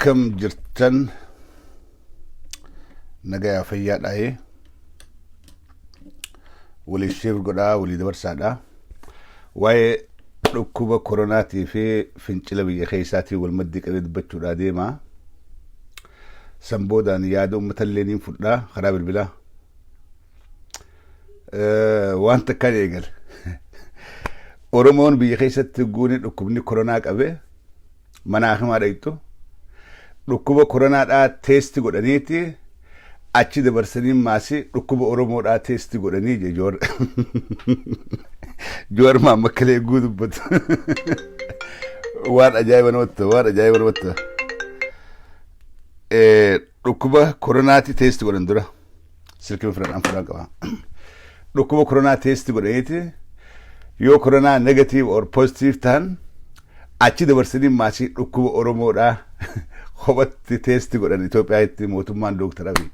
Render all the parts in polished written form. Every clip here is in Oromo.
Akkam jirtan, nagayaa fayyaadhaa'ee walii share godhaa, walii dabarsaadha. Waa'ee dhukkuba koronaatii fi fincila biyya keessaatii wal maddii qabee dubbachuudhaa deema. San boodaan yaada uummata illee niin fudhaa karaa bilbilaa. Waan takkaan eegale. Oromoon biyya keessatti guuni dhukkubni koronaa qabe mana hakimaa dhaqxu, dhukkuba koronaadhaa test godhaniiti achi dabarsanii maasii dhukkuba Oromoodhaa test godhanii je Joowar. Joowar Maammakkalee eeguu dubbatu. Waan ajaa'iba namatti ta'u, waan ajaa'iba namatti ta'u. Dhukkuba koronaati test godhan dura. Silkii fudhadhaan fudhaan qaba. Dhukkuba koronaa test godhaniiti yoo koronaa negative or positive ta'an achi dabarsanii maasii dhukkuba Oromoodhaa kophatti test godhan Itoophiyaatti mootummaan Dooktar Abiy.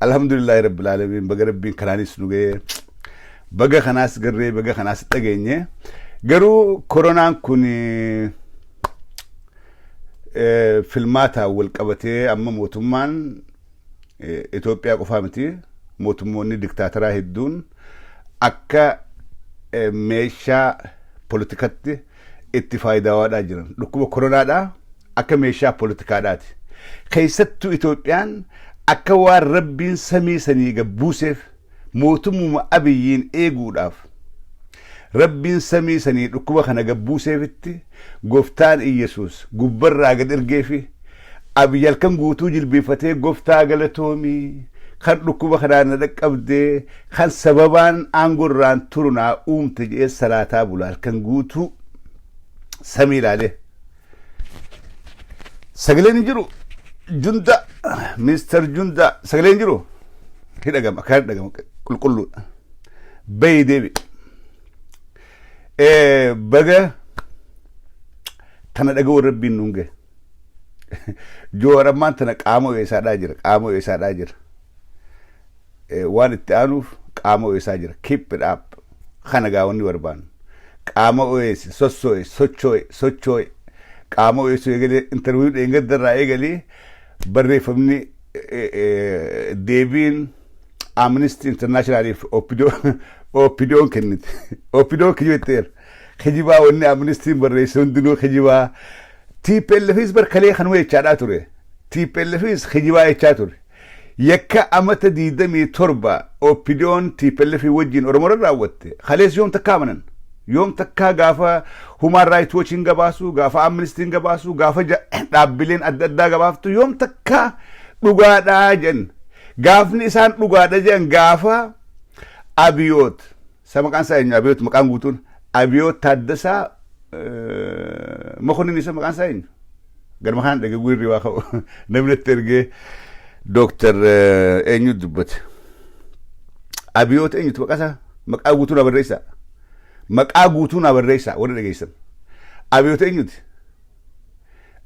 Alhamdulillahi Rabbil Aalamiin, baga Rabbiin kanaanis nu ga'ee, baga kanaas garree, baga kanaas dhageenye. Garuu koronaan kun filmaataan wal qabatee amma mootummaan Itoophiyaa qofaa miti, mootummoonni diktaataraa hedduun akka meeshaa politikatti itti faayidawaadhaa jiran. Dhukkuba koronaadhaa akka meeshaa politikaadhaati. Keessattuu Itoophiyaan akka waan Rabbiin samii sanii gabbuuseef, mootummuma Abiyyiin eeguudhaaf Rabbiin samii sanii dhukkuba kana gabbuuseefitti, Gooftaan Iyyasuus gubbarraa gad ergeefi, Abiy halkan guutuu jilbiifatee, "Gooftaa galatoomii, kan dhukkuba kanaan na dhaqqabdee, kan sababaan aangorraan turu naa uumte" jedhee salaataa bula halkan guutuu samii ilaalee. Sagaleen hin jiru. Junda, Mister Junda, sagaleen hin jiru. Hidhagama, akka hidhagama qulqulluudha. Bayi deebi. Baga tana dhaga'uu Rabbiin nuun gahe. Joowar ammaan tana qaama oyeessaadhaa jira. Qaama oyeessaadhaa jira. Waan itti aanuuf qaama oyeessaa jira. Keep it up. Kana gaa wanni barbaannu. Qaama oyeesse, sossoo'e, sochoo'e, sochoo'e. Qaama oyeessuu eegalee, interview dheengadda irraa eegalee, barreeffamni deebiin Amnesty Internationaliif OPDOn kennite. OPDOn kijibetteera. Kijibaa, wanni Amnestiin barreesse hundinuu kijibaa. TPLFis barkalee kanuma jechaadhaa ture. TPLFis kijibaa jechaa ture. Yakka amata 27 OPDOn TPLF wajjin Oromoo irra raawwatte kalees yoom takkaa amanan? Yoom takkaa gaafa Human Rights Watchiin gabaasu, gaafa Amnestiin gabaasu, gaafa dhaabbileen adda addaa gabaaftu yoom takkaa dhugaadhaa jedhan? Gaafni isaan dhugaadha jedhan gaafa Abiyoot, isa maqaan isaa eenyu? Abiyoot maqaan guutuun Abiyoot Taaddasaa Mokonnin, isa maqaan isaa eenyu? Garma kanaan dhagee guirri waa ka'u namni itti ergee Dooktar eenyu dubbate? Abiyoot eenyutu maqaa isaa? Maqaa guutuu naa barreessaa. Maqaa guutuu naa barreessaa warra dhageessan. Abiyoot eenyuti?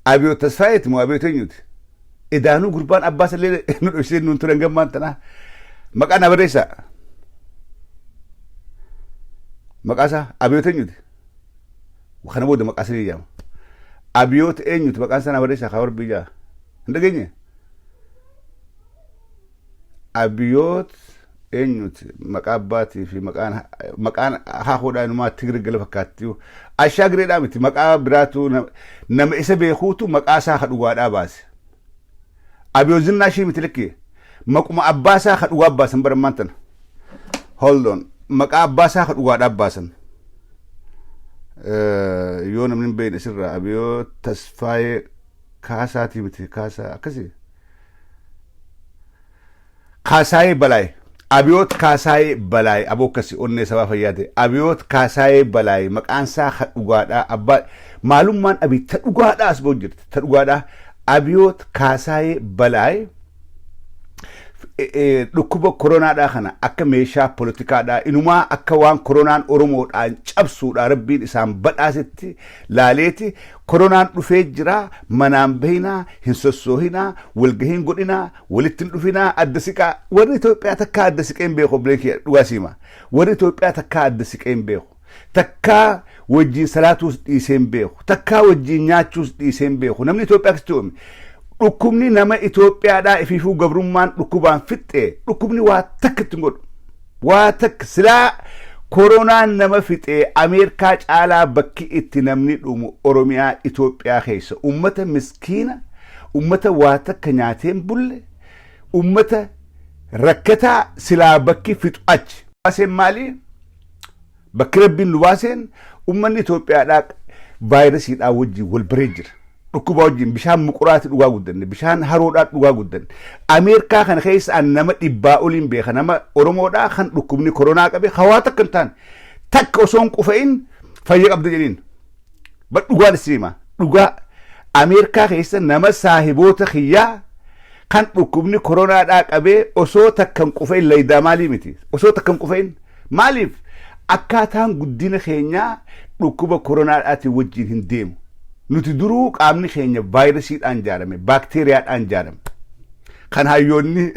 Abiyoot Tasfaayeeti moo Abiyoot eenyuti? Edaanuu gurbaan abbaa sallee nu dhoksee nuun turan gammaan tanaa. Maqaa naa barreessaa. Maqaa isaa Abiyoot eenyuti? Kana booda maqaa sanii jedhama. Abiyoot eenyuti maqaan isaa naa barreessaa kaa warra biyyaa. Hin dhageenye? Abiyoot eenyuti maqaa abbaatii fi maqaan akaakuudhaa inumaa Tigire gala fakkaatti. Ashaa Gireedhaa miti, maqaa biraatu nama isa beekuutu maqaa isaa ka dhugaadhaa baase. Abiyoot Zinnaashii miti, lakki. Maquma abbaa isaa ka dhugaa baasan bara ammaan tana. Hold on. Maqaa abbaa isaa ka dhugaadhaa baasan. Yoo namni hin beekne sirraa Abiyoot Tasfaayee Kaasaatii miti, Kaasaa akkasii. Kaasaayee Balaay. Abiyoot Kaasaayee Balaay, aboo akkasii onnee sabaa fayyaa ta'e. Abiyoot Kaasaayee Balaay maqaan isaa ka dhugaadhaa, abbaa maalummaan Abiy ta dhugaadhaa as ba'u jirti, ta dhugaadhaa. Abiyoot Kaasaayee Balaay dhukkuba koronaadhaa kana akka meeshaa poolitikaadhaa, inumaa akka waan koronaan Oromoodhaan cabsuudhaa Rabbiin isaan badhaasetti laaleeti, koronaan dhufee jira, manaan bahinaa, hin sossoohinaa, walgahiin godhinaa, walitti hin dhufinaa, adda siqaa. Warri Itoophiyaa takkaa adda siqee hin beeku. Obboleen kiyya, dhugaa siima, warri Itoophiyaa takkaa adda siqee hin beeku, takkaa wajjin salaatuus dhiisee hin beeku, takkaa wajjin nyaachuus dhiisee hin beeku. Namni Itoophiyaa keessatti uume Dhukkubni nama Itoophiyaadhaa ifiifuu gabrummaan dhukkubaan fixxe, dhukkubni waa takka itti godhu. Waa takka silaa koronaan nama fixee, Ameerikaa caalaa bakki itti namni dhumu Oromiyaa Itoophiyaa keessa. Ummata miskiina, ummata waa takka nyaateen bulle, ummata rakkataa silaa bakki fixu achi. Baaseen maali? Bakki Rabbiin nu baaseen, ummanni Itoophiyaadhaa vaayirasiidhaa wajjin wal baree jira. Dhukkuba wajjin bishaan muquraati dhugaa guddanne, bishaan haroodhaa dhugaa guddanne. Ameerikaa kana keessa an nama 100 oliin beeka, nama Oromoodhaa kan dhukkubni koronaa qabe hawaa takka hin taane, takka osoo hin qufa'in fayya qabda jedhiin. Ba dhugaan isin hima. Dhugaa Ameerikaa keessa nama saahiboota kiyyaa kan dhukkubni koronaadhaa qabee osoo takka hin qufa'in, laydaa maalii miti, osoo takka hin qufa'in. Maaliif? Akkaataan guddina keenyaa dhukkuba koronaadhaatiin wajjin hin deemu. Nuti duruu qaamni keenya vaayirasiidhaan ijaarame, baakteeriyaadhaan ijaarame. Kan hayyoonni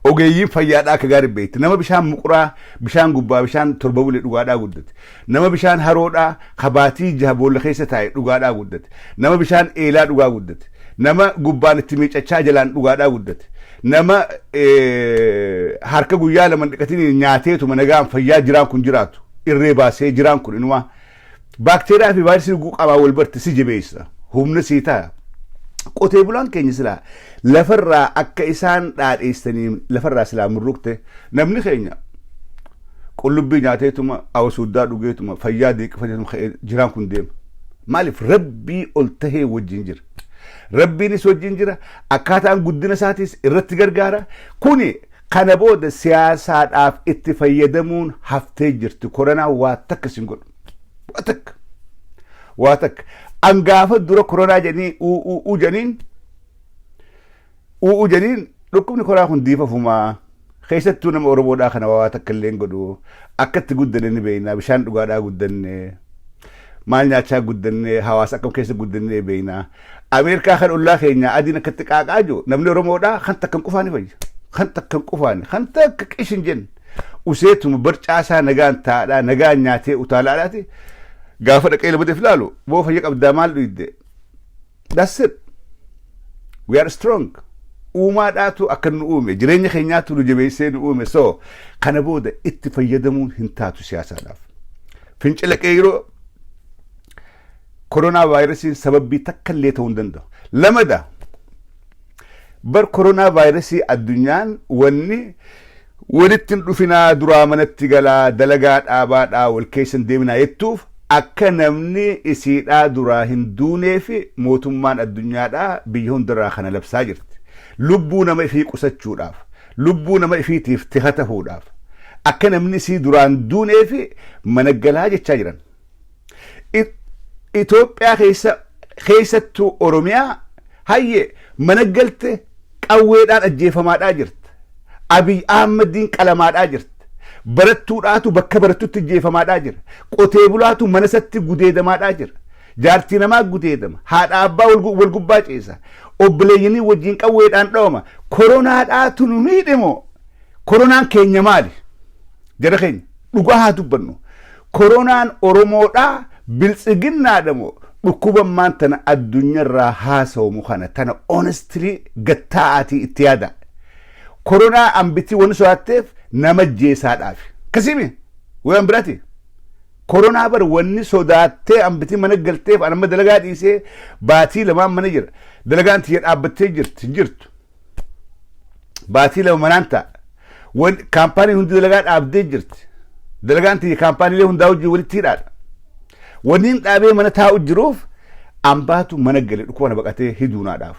ogeeyyiin fayyaadhaa akka gaarii beekti. Nama bishaan muquraa, bishaan gubbaa, bishaan 7 bule dhugaadhaa guddate. Nama bishaan haroodhaa kabaatii 6 boolla keessa taa'e dhugaadhaa guddate. Nama bishaan eelaa dhugaa guddate. Nama gubbaan itti miicachaa jalaan dhugaadhaa guddate. Nama harka guyyaa 2 dhiqatiin nyaateetuma nagaan fayyaa jiraan kun jiraatu. Irree baasee jiraan kun inumaa. Baakteeriyaa fi vaayirasii qabaa wal barte, si jabeessa. Humna sii ta'a. Qotee bulaan keenya silaa lafarraa akka isaan dhaadheessanii lafarraa silaa murrukte, namni keenya qullubbii nyaateetuma, awasuuddaa dhugeetuma, fayyaa deeqifateetuma ka'ee jiraan kun deema. Maaliif? Rabbii ol tahee wajjin jira. Rabbiinis wajjin jira. Akkaataan guddina isaatis irratti gargaara. Kuni kana booda siyaasaadhaaf itti fayyadamuun haftee jirti. Koronaa waa takka sin godhu. Waa takka. Waa takka. An gaafa dura koronaa jedhanii uuu jedhaniin, uuu jedhaniin, dhukkubni koronaa kun diifafumaa. Keessattuu nama Oromoodhaa kana waa takka illee hin godhu. Akka itti guddanne ni beekna. Bishaan dhugaadhaa guddanne. Maal nyaachaa guddanne, hawaasa akkam keessa guddanne beekna. Ameerikaa kan ollaa keenya adiin akkatti qaaqaa jiru, namni Oromoodhaa kan takka hin qufaani fayya. Kan takka hin qufaani. Kan takka qish hin jenne. Useetuma barcaasaa nagaan taa'adhaa, nagaan nyaatee utaalaadhaati. Gaafa dhaqee lama ilaalu, boo fayya qabdaa, maal dhuyde. That's it. We are strong. Uumaadhaatu akka nu uume, jireenya keenyaatu nu jabeessee nu uume. So kana booda itti fayyadamuun hin taatu siyaasaadhaaf. Fincila qeeroo koronaa vaayirasiin sababii takka illee ta'uu hin danda'u. Lamada, bar koronaa vaayirasii addunyaan wanni walitti hin dhufinaa, duraa manatti galaa, dalagaa dhaabaadhaa, wal keessa hin deeminaa jettuuf, akka namni isiidhaa duraa hin duunee fi mootummaan addunyaadhaa biyya hundarraa kana labsaa jirti. Lubbuu nama ifii qusachuudhaaf, lubbuu nama ifiitiif tiha tahuudhaaf, akka namni isii duraan duunee fi mana galaa jechaa jiran. Itoophiyaa keessa, keessattuu Oromiyaa, hayyee mana galte qawweedhaan ajjeefamaadhaa jirti. Abiy Ahmediin qalamaadhaa jirti. Barattuudhaatu bakka barattutti ajjeefamaadhaa jira. Qotee bulaatu mana isatti gudeedamaadhaa jira. Jaartii namaa gudeedama. Haadha abbaa wal gubbaa ciisa. Obboleeyyanii wajjin qawweedhaan dhawama. Koronaadhaatu nu miidhe moo? Koronaan keenya maali? Jara keenya, dhugaa haa dubbannu. Koronaan Oromoodhaa biltsiginnaadha moo? Dhukkuba ammaan tana addunyaarraa haasawamu kana tana honestly gattaa'aatii itti yaada. Koronaa ambitii wanni sodaatteef nama jeesaadhaaf. Akkasimi waan biraati. Koronaa bar wanni sodaattee ambitii mana galteef, an amma dalagaa dhiisee baatii 2n mana jira. Dalagaan tiyya dhaabbattee jirti, hin jirtu. Baatii 2 manaan ta'a. Kaampaaniin hundi dalagaa dhaabdee jirti. Dalagaan tiyya kaampaaniilee hundaa wajjin walitti hidhaadha. Wanni hin dhaabee mana taa'u jiruuf, ambaatu mana gale dhukkuba na baqatee hiduunaadhaaf.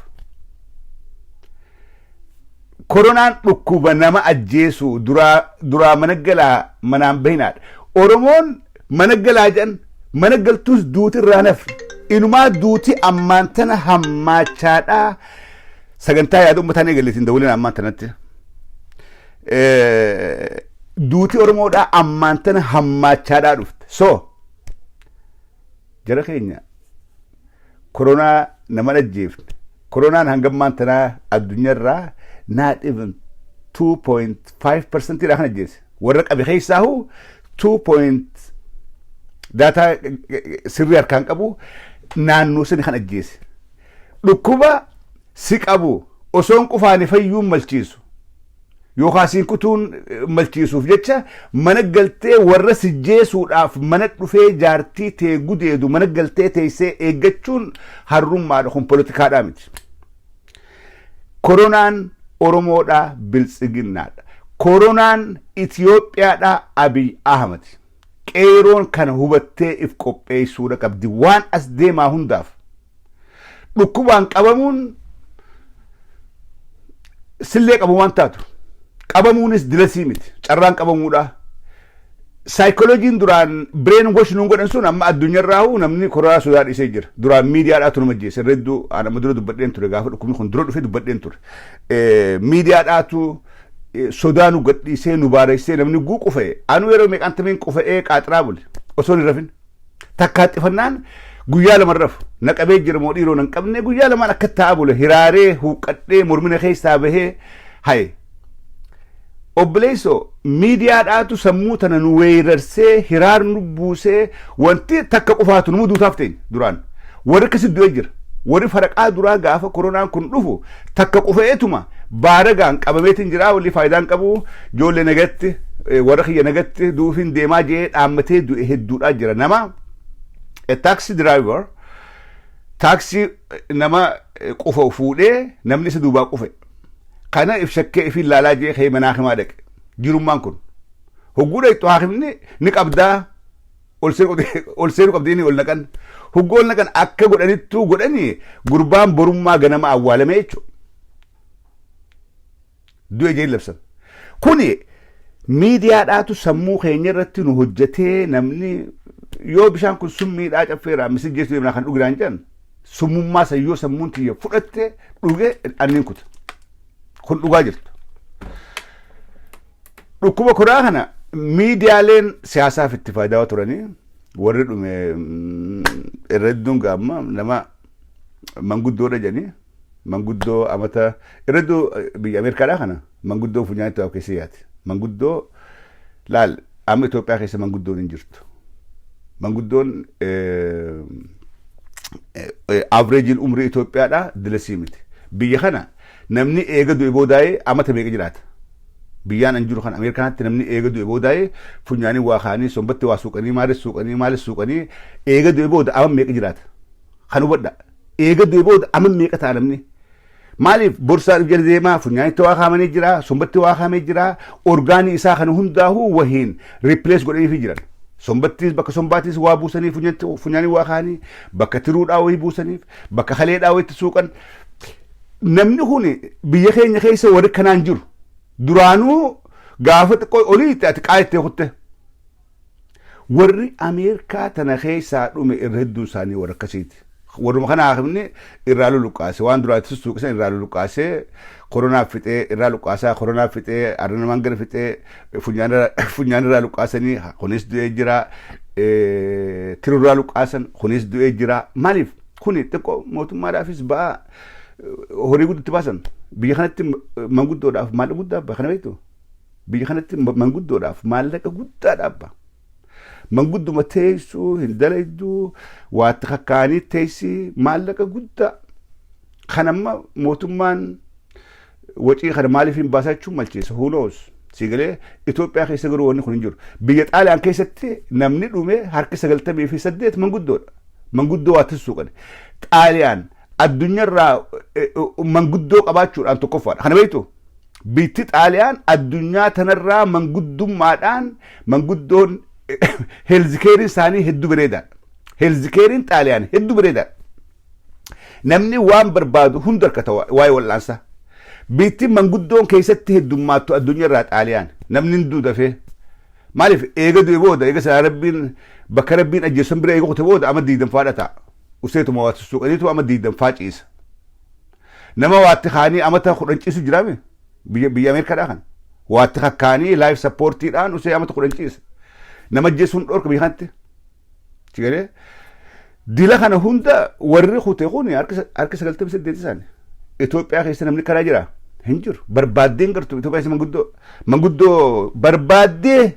Koronaan dhukkuba nama ajjeesu duraa mana galaa, manaan bahinaadha. Oromoon mana galaa jedhan, mana galtuus duuti irraa nafni. Inumaa duuti ammaan tana hammaachaadhaa. Sagantaa yaada uummataan eegaleetiin dawwaleen ammaan tanatti. Duuti Oromoodhaa ammaan tana hammaachaadhaa dhufte. So jara keenya, koronaa nama ajjeefne. Koronaan hanga ammaan tanaa addunyaarraa not even 2.5% dha kan ajjeese. Warra qabe keessaahu 2 point daataa sirrii harkaan qabu naannoo sani kan ajjeese. Dhukkuba si qabu osoon qufaani fayyuun malchiisu yookaan siin kutuun malchiisuuf jecha mana galtee warra si jeesuudhaaf mana dhufee jaartii tee gudeedu mana galtee teessee eeggachuun harrummaadha. Kun poolitikaadhaa miti. Koronaan Oromoodhaa Biltsiginnaadha. Koronaan Itiyoophiyaadhaa Abiy Ahmad. Qeeroon kana hubattee if qopheessuudha qabdi waan as deemaa hundaaf. Dhukkubaan qabamuun sillee qabu waan taatu, qabamuunis dilasii miti, carraan qabamuudha. Saayikolojiin duraan brain wash nuun godhan sun amma addunyaarraa namni koronaa sodaa dhiisee jira. Duraan miidiyaadhaatu nama jeesse. Hedduu nama dura dubbadheen ture, gaafa dhukkubni kun dura dhufee dubbadheen ture. Miidiyaadhaatu sodaa nu gadhiisee, nu baaressee, namni guu qufa'e. Anuu yeroo meeqaan tamiin qufa'ee qaaxiraa bule osoo hin rafin. Takkaa xifannaan guyyaa 2 rafu na qabee jira moo dhiiroo nan qabne, guyyaa lamaan akka taa'aa bule, hiraaree huuqqadhee mormina keessaa bahee haye. Obboleessoo, miidiyaadhaatu sammuu tana nu weerarsee, hiraar nu buusee, wanti takka qofaatu nu duutaaf ta'e duraan. Warri akkasi du'ee jira. Warri faraqaa duraa gaafa koronaan kun dhufu takka qufa'eetuma baaragaan qabameetiin jira, walli faayidaan qabu, ijoollee nagatti, warra kiyya nagatti duufiin deemaa jee dhaammatee du'e hedduudhaa jira. Nama taxi driver, taaksii nama qufa fuudhee, namni isa duubaa qufe. Kana if shakkee ifin laalaa jee kee manaa himaa dhaqe. Jirummaan kun. Hogguu dhaqxu haakimni ni qabdaa, ol seenuu qabdii ni ol naqan. Hogguu ol naqan akka godhanittuu godhanii gurbaan borummaa ganama awwaalame jechuudha. Du'e jee labsan. Kuni miidiyaadhaatu sammuu keenya irratti nu hojjetee. Namni yoo bishaan kun summiidhaa caffeeraa misijjeessu deemnaa kan dhuginaan jedhan, summummaa sayyoo sammuun tiyya fudhatte dhuge anniin kuta. Kun dhugaa jirtu. Dhukkuba koronaa kana miidiyaaleen siyaasaaf itti faayidaa turanii warri dhume irra hedduun gaamma nama manguddoodha jedhanii, manguddoo amata irra hedduu biyya Ameerikaadhaa kana manguddoo funyaanitti waa keessa yaati. Manguddoo laal, amma Itoophiyaa keessa manguddoon hin jirtu. Manguddoon averageiin umrii Itoophiyaadhaa dilasii miti. Biyya kana namni eega du'e boodaa'ee amata meeqa jiraata? Biyyaan an jiru kan Ameerikaatti namni eega du'e boodaa'ee funyaanii waa kaanii, sombatti waa suuqanii, maalis suuqanii, maalis suuqanii, eega du'e booda ama meeqa jiraata? Kan hubadha. Eega du'e booda ama meeqa ta'a namni? Maaliif borsaan jala deemaa, funyaanitti waa kaamanii jira, sombatti waa kaamee jira, orgaanii isaa kana hundaa'uu wahiin replace godhaniifii jiran. Sombattis bakka sombaattis waa buusanii, funyaanii waa kaanii, bakka tiruudhaa wayii buusaniif, bakka kaleedhaa wayitti suuqan. Namni kun biyya keenya keessa warri kanaan jiru duraanuu gaafa xiqqoo olii ati qaayittee kutte. Warri Ameerikaa tana keessaa dhume irra hedduun isaanii warra akkasiiti. Warruma kana haakimni irraa luluqqaase, waan duraatti suuqisan irraa luluqqaasee koronaaf fixee, irraa luqqaasaa koronaaf fixee, arra namaan gara fixee, funyaan irraa luqqaasanii kunis du'ee jira, tirurraa luqqaasan kunis du'ee jira. Maaliif kuni xiqqoo mootummaadhaafis ba'aa horii guddaa itti baasan. Biyya kanatti manguddoodhaaf maallaqa guddaa abbaa kana beektu, biyya kanatti manguddoodhaaf maallaqa guddaa dhaabba. Mangudduma teessuu hin dalaydu, waatti kakkaanii teessi, maallaqa guddaa kan amma mootummaan wacii kana maaliif hin baasaa jechuun malcheessa, who knows. Si galee? Itoophiyaa keessa garuu wanni kun hin jiru. Biyya Xaaliyaan keessatti namni dhume harki 98 manguddoodha. Manguddoo waa suuqan. Xaaliyaan addunyaarraa manguddoo qabaachuudhaan tokkoffaadha. Kana beektu? Biyyi Xaaliyaan addunyaa tanarraa manguddummaadhaan, manguddoon healthcareiin isaanii hedduu bareedaadha. Healthcareiin Xaaliyaan hedduu bareedaadha. Namni waan barbaadu hunda harkata waa'ee wal'aansaa. Biitti manguddoon keessatti heddummaattu addunyaarraa Xaaliyaan. Namni hin duudafee. Maaliif eega du'e booda, eega sana rabbiin bakka rabbiin ajjeessan bira eega kute booda ama diidanfaadha ta'a. Useetuma waa sussuuqaniitu ama diidanfaa ciisa. Nama waatti kaanii amata 10 ciisu jiraame biyya Ameerikaadhaa kana. Waatti kakkaanii life supportiidhaan usee amata 10 ciisa. Nama ajjeesuun dhorka biyya kanatti. Sigalee dila kana hunda warri kute kun harka 98 isaanii. Itoophiyaa keessa namni karaa jira hin jiru. Barbaaddee hin gartu Itoophiyaa keessa manguddoo, manguddoo barbaaddee,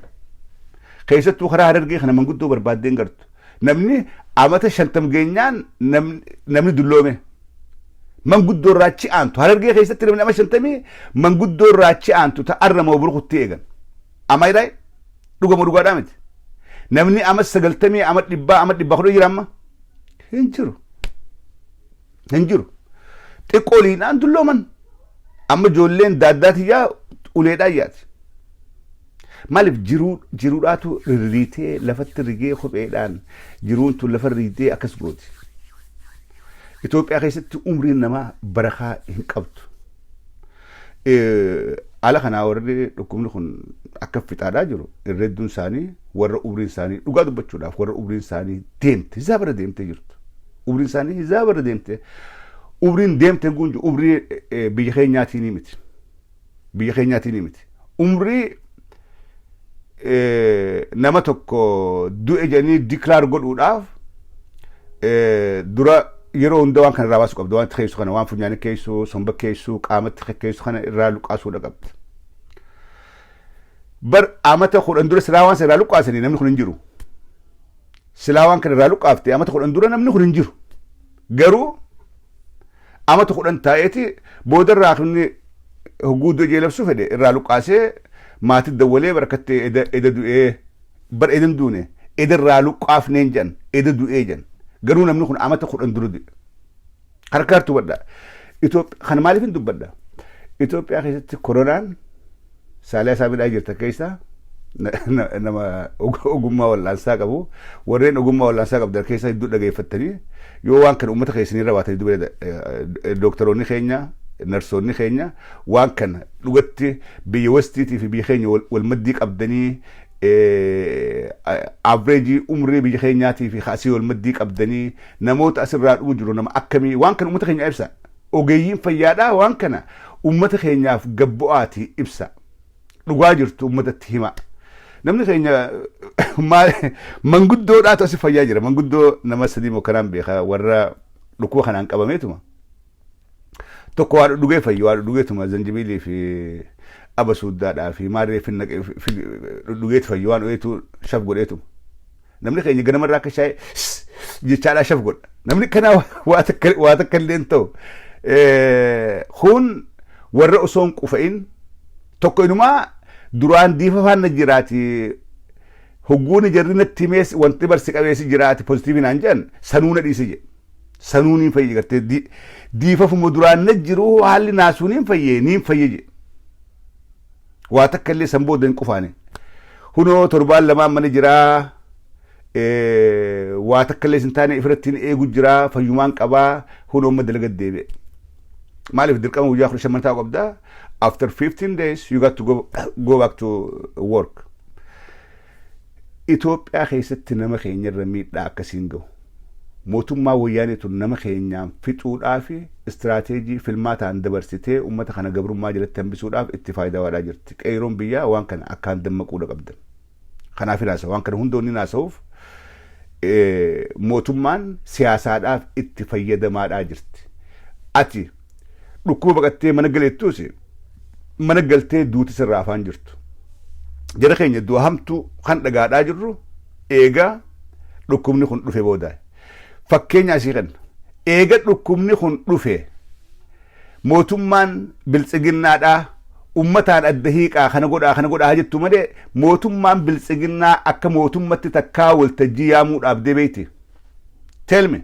keessattuu karaa Harargee kana manguddoo barbaaddee hin gartu. Namni amata 50 geenyaan namni dulloome. Manguddoo irraa achi aantu Harargee keessatti namni ama 50 manguddoo irraa achi aantu ta'arra moo burkutti eegan. Am I right? Dhugama dhugaadhaa miti. Namni ama 90, ama 100, ama 110 jira amma? Hin jiru. Hin jiru. Xiqqoo liinaan dullooman. Amma ijoolleen daaddaatiyyaa uleedhaan yaati. Maaliif? Jiruu jiruudhaatu rirriitee lafatti rigee, kopheedhaan jiruun tun lafa riitee akkas gooti. Itoophiyaa keessatti umriin namaa barakaa hin qabdu. Ala kanaa warri dhukkubni kun akka fixaadhaa jiru irra hedduun isaanii warra umriin isaanii, dhugaa dubbachuudhaaf, warra umriin isaanii deemte, hisaaba irra deemtee jirtu. Umriin isaanii hisaaba irra deemte. Umriin deemte gunju umrii biyya keenyaatiin miti. Biyya keenyaatiin miti. Umrii nama tokko du'e jedhanii declare godhuudhaaf dura yeroo hunda waan kana irraa baasuu qabdu. Waan keessu kana, waan funyaanii keessu, somba keessu, qaamatti keessu kana irraa luqqaasuudha qabdi. Bar amata 10 dura silaa waan irraa luqqaasanii namni kun hin jiru. Silaa waan kana irraa luqqaafte amata 10 dura namni kun hin jiru. Garuu amata 10 taa'eeti booda irraa inni hogguu du'e labsuu fedhe irraa luqqaasee maatii dawwalee barakattee eda du'ee bar edan duune, eda irraa luqqaafneen jedhan, eda du'ee jedhan. Garuu namni kun amata 10 dura du'e. Harkaartu hubadha. Kana maaliif hin dubbadha? Itoophiyaa keessatti koronaan saalaa isaa midhaa jirta keessa nama ogummaa wal'aansaa qabu, warreen ogummaa wal'aansaa qabdan keessa hedduu dhageeffattanii yoo waan kana uummata keessanii irra baatanii dubbata. Dooktaroonni keenya, narsoonni keenya, waan kana dhugatti biyya westiitii fi biyya keenya wal maddii qabdanii, average umrii biyya keenyaatii fi asii wal maddii qabdanii, namoota asirraa dhumu jiru nama akkamii, waan kana uummata keenya ibsa. Ogeeyyiin fayyaadhaa waan kana uummata keenyaaf gabbu'aatii ibsa. Dhugaa jirtu uummatatti hima. Namni keenya manguddoodhaatu asi fayyaa jira. Manguddoo nama sadii moo kanaan beeka, warra dhukkuba kanaan qabameetuma. Tokko waa dhugee fayyu, waa dhugeetuma zanjibiilii fi abasuuddaadhaa fi maarree dhugeeti fayyu, waan dhugeetu shaf godheetuma. Namni keenya ganamarraa akka shaayii jechaadhaa shaf godha. Namni kanaa waa takka illee hin ta'u. Kun warra osoo hin qufa'in, tokko inumaa duraan diifa faana jiraati, hogguuni jarri natti himees wanti barsi qabeessi jiraati positive naan jedhan, sanuu na dhiise jedhe. Sanuu niin fayye gartee, diifafuma duraan na jiru haalli naasuu niin fayye, niin fayye jedhe. Waa takka illee san booda hin qufaane. Hunoo torbaan lamaan mana jiraa, waa takka illee sin taane, ifirratti hin eegu jiraa, fayyumaan qabaa, hunoo amma dalaga deebi'e. Maaliif? Dirqama guyyaa 15 mana taa'u qabdaa. After 15 days you got to go back to work. Itoophiyaa keessatti nama keenyarra miidhaa akkasiin gahu. Mootummaa wayyaanee tun nama keenyaan fixuudhaa fi istiraateejii filmaataan dabarsitee uummata kana gabrummaa jalatti hambisuudhaaf itti faayidaa jirti. Qeeroon biyyaa waan kana akkaan dammaquudha qabdan. Kanaaf naasa waan kana hundoonni naasa'uuf mootummaan siyaasaadhaaf itti fayyadamaadhaa jirti. Ati dhukkuba baqattee mana galeettuus mana galtee duuti sirraa afaan jirtu. Jara keenya, du'a hamtuu kan dhagaadhaa jirru eegaa dhukkubni kun dhufe booda. Fakkeenya asii kenna. Eega dhukkubni kun dhufe mootummaan biltsiginnaadhaa ummataan adda hiiqaa, kana godhaa, kana godhaa jettu malee mootummaan biltsiginnaa akka mootummatti takkaa waltajjii yaamuu dhaabdee beeyti. Tell me.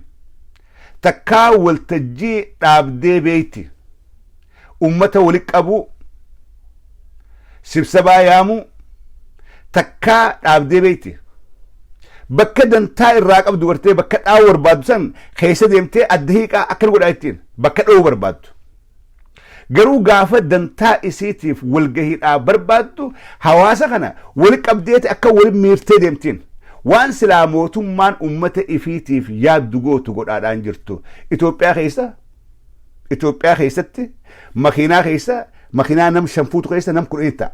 Takkaa waltajjii dhaabdee beeyti? Ummata walitti qabuu, sibsabaa yaamuu takkaa dhaabdee beeyti? Bakka dantaa irraa qabdu gartee, bakka dhaa'uu barbaaddu san keessa deemtee adda hiiqaa, akkana godhaa ittiin bakka dha'uu barbaaddu. Garuu gaafa dantaa isiitiif walgahiidhaa barbaaddu hawaasa kana wali qabdeeti akka wali miirtee deemtiin. Waan silaa mootummaan ummata ifiitiif yaaddu gootu godhaadhaan jirtu. Itoophiyaa keessatti makiinaa keessa, makiinaa nam shan fuutu keessa nam 10 ta'a.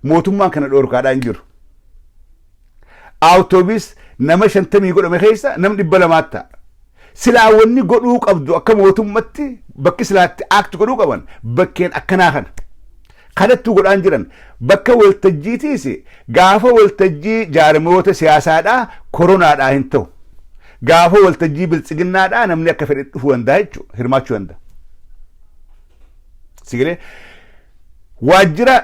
Mootummaan kana dhoorkaadhaan jiru. Awutoobis nama 50 godhame keessa nam 200 ta'a. Silaa wanni godhuu qabdu akka mootummatti bakki silaatti act godhuu qaban bakkeen akkanaa kana. Kanattuu godhaan jiran. Bakka waltajjiitiis gaafa waltajjii jaarmoota siyaasaadhaa koronaadhaa hin ta'u. Gaafa waltajjii biltsiginnaadhaa namni akka fedhe dhufuu danda'a jechuudha, hirmaachuu danda'a. Sigalee waajjira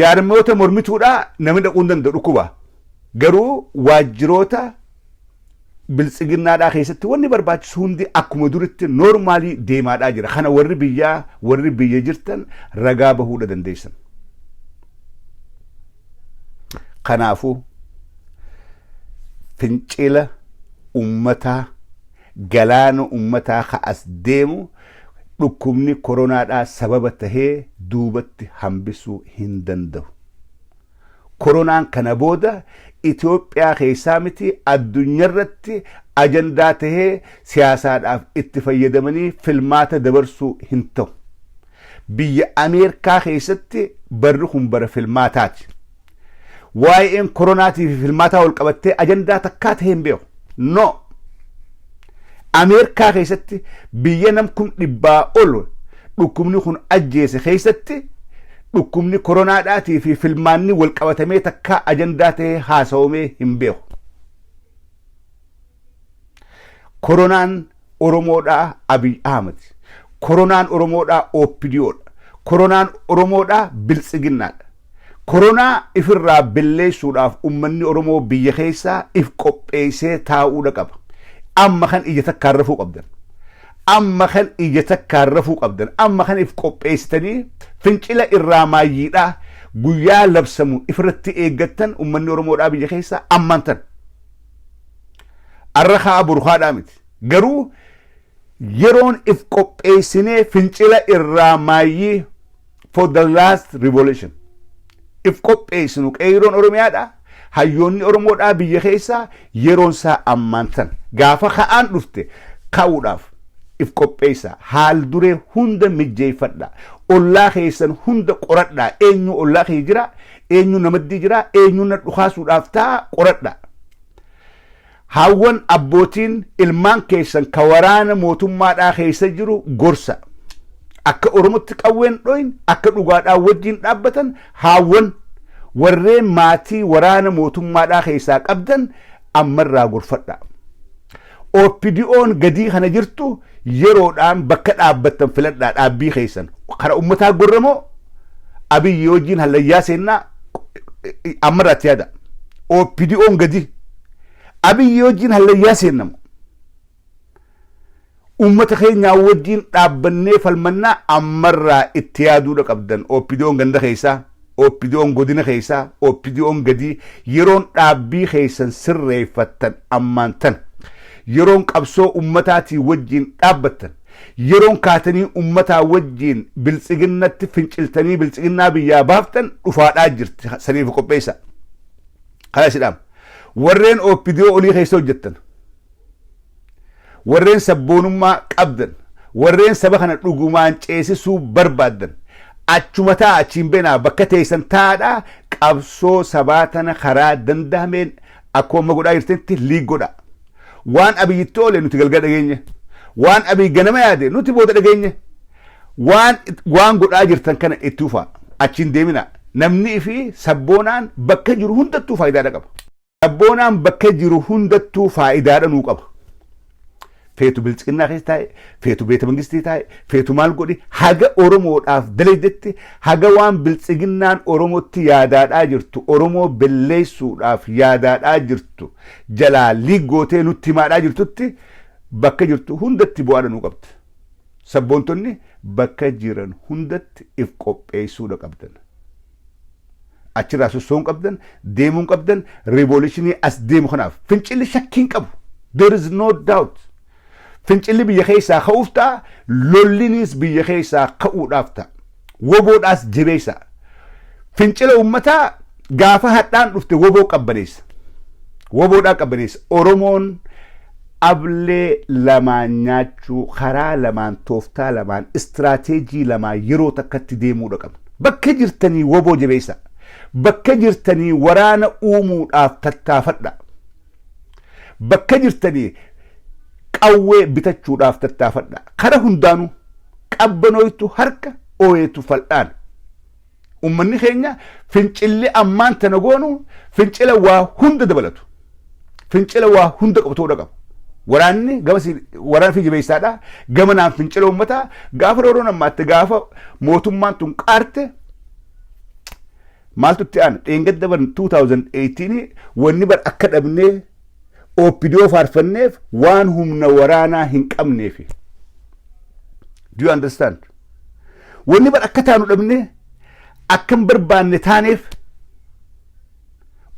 jaarmoota mormituudhaa namni dhaquu hin danda'u dhukkuba. Garuu waajjiroota biltsiginnaadhaa keessatti wanni barbaachisu hundi akkuma duritti normal deemaadhaa jira. Kana warri biyyaa, warri biyya jirtan ragaa bahuudha dandeessan. Kanaafuu fincila ummataa, galaana ummataa ka as deemu dhukkubni koronaadhaa sababa tahee duubatti hambisuu hin danda'u. Koronaan kana booda Itoophiyaa keessaa miti, addunyaarratti ajandaa tahee siyaasaadhaaf itti fayyadamanii filmaata dabarsuu hin ta'u. Biyya Ameerikaa keessatti barri kun bara filmaataati. Waa'een koronaatii fi filmaataa wal qabattee ajandaa takkaa tahee hin beeku. No. Ameerikaa keessatti, biyya nam 100,000 ol dhukkubni kun ajjeese keessatti, dhukkubni koronaadhaatii fi filmaanni wal qabatamee takkaa ajandaa tahee haasawamee hin beeku. Koronaan Oromoodhaa Abiy Ahmad. Koronaan Oromoodhaa OPDOdha. Koronaan Oromoodhaa Biltsiginnaadha. Koronaa ifirraa belleessuudhaaf ummanni Oromoo biyya keessaa if qopheessee taa'uudha qaba. Amma kan ija takkaan rafuu qabdan. Amma kan ija takkaan rafuu qabdan. Amma kan if qopheessitanii fincila irraa maayyiidhaa guyyaa labsamu ifirratti eeggattan ummanni Oromoodhaa biyya keessaa ammaan tan. Arra kaa burkaadhaa miti. Garuu yeroon if qopheessinee fincila irraa maayyii for the last revolution if qopheessinu qeeyroon Oromiyaadha. Hayyoonni Oromoodhaa biyya keessaa yeroon isaa ammaan tan. Gaafa ka'aan dhufte ka'uudhaaf if qopheessa. Haal duree hunda mijjeeffadha. Ollaa keessan hunda qoradha. Eenyu ollaa kee jira? Eenyu namaddii jira? Eenyu na dhukaasuudhaaf ta'a? Qoradha. Haawwan, abbootiin ilmaan keessan ka waraana mootummaadhaa keessa jiru gorsa. Akka Oromotti qawween dhoyin, akka dhugaadhaa wajjin dhaabbatan, haawwan warreen maatii waraana mootummaadhaa keessaa qabdan ammarraa gorfadha. OPDO'n gadii kana jirtu yeroodhaan bakka dhaabbattan filadhaa dhaabbii keessan. Kara ummataa gorramoo Abiyyi wajjin hallayyaa seennaa ammarraatti yaada. OPDO'n gadii Abiyyi wajjin hallayyaa seennamu. Uummata keenyaa wajjin dhaabbannee falmannaa ammarraa itti yaaduudha qabdan. OPDO'n ganda keessaa, OPDO'n godina keessaa, OPDO'n gadii yeroon dhaabbii keessan sirreeffattan ammaan tan. Yeroon qabsoo ummataatii wajjin dhaabbattan. Yeroon kaatanii ummataa wajjin biltsiginnatti finciltanii biltsiginnaa biyyaa baaftan dhufaadhaa jirti. Saniif qopheessa. Kana sidhaam. Warreen OPDO olii keessa hojjettan, warreen sabboonummaa qabdan, warreen saba kana dhugumaan ceesisuu barbaaddan, achuma ta'a, achiin beenaa, bakka teessan taa'aadhaa qabsoo sabaa tana karaa danda'ameen akkuma amma godhaa jirtanitti lead godha. Waan Abiyyitti oole nuti galgala dhageenye. Waan Abiy ganama yaade nuti booda dhageenye. Waan godhaa jirtan kana itti ufaa. Achiin deemina. Namni fi sabboonaan bakka jiru hundattuu faayidaadha qaba. Sabboonaan bakka jiru hundattuu faayidaadha nuu qaba. Feetu biltsiginnaa keessa taa'e, feetu beeta mangistii taa'e, feetu maal godhi, haga Oromoodhaaf dalaydetti, haga waan biltsiginnaan Oromootti yaadaadhaa jirtu, Oromoo belleessuudhaaf yaadaadhaa jirtu, jalaa liiggootee nutti himaadhaa jirtutti bakka jirtu hundatti bu'aadha nuu qabdi. Sabboontonni bakka jiran hundatti if qopheessuudha qabdan. Achirraa sosso'uun qabdan, deemuun qabdan, revolution as deemu kanaaf fincilli shakkiin qabu. There is no doubt. Fincilli biyya keessaa ka'uuf ta'a, lollinis biyya keessaa ka'uudhaaf ta'a. Woboodhaas jabeessa. Fincila uummataa gaafa hadhaan dhufte woboo qabbaneessa. Woboodhaa qabbaneessa. Oromoon ablee lamaan nyaachuu, karaa lamaan, tooftaa lamaan, istiraateejii lamaan yeroo takkatti deemuudha qabna. Bakka jirtanii woboo jabeessa. Bakka jirtanii waraana uumuudhaaf tattaafadha. Bakka jirtanii qawwee bitachuudhaaf tattaafadha. Kara hundaanuu qabbanooytu harka ooyetu fal'aan. Uummanni keenya fincilli ammaan tana goonu fincila waa hunda dabalatu. Fincila waa hunda qabu ta'uudha qaba. Waraanni gama waraana fi jabeessaadha. Gama naan fincila uummataa gaafa rooroon ammaatti, gaafa mootummaan tun qaarte, maaltu itti aana? Dheengadda bar 2018 wanni bar akka dhabnee OPDO faarfanneef waan humna waraanaa hin qabneefi. Do you understand? Wanni bar akka taanu dhabnee akka hin barbaanne taaneef,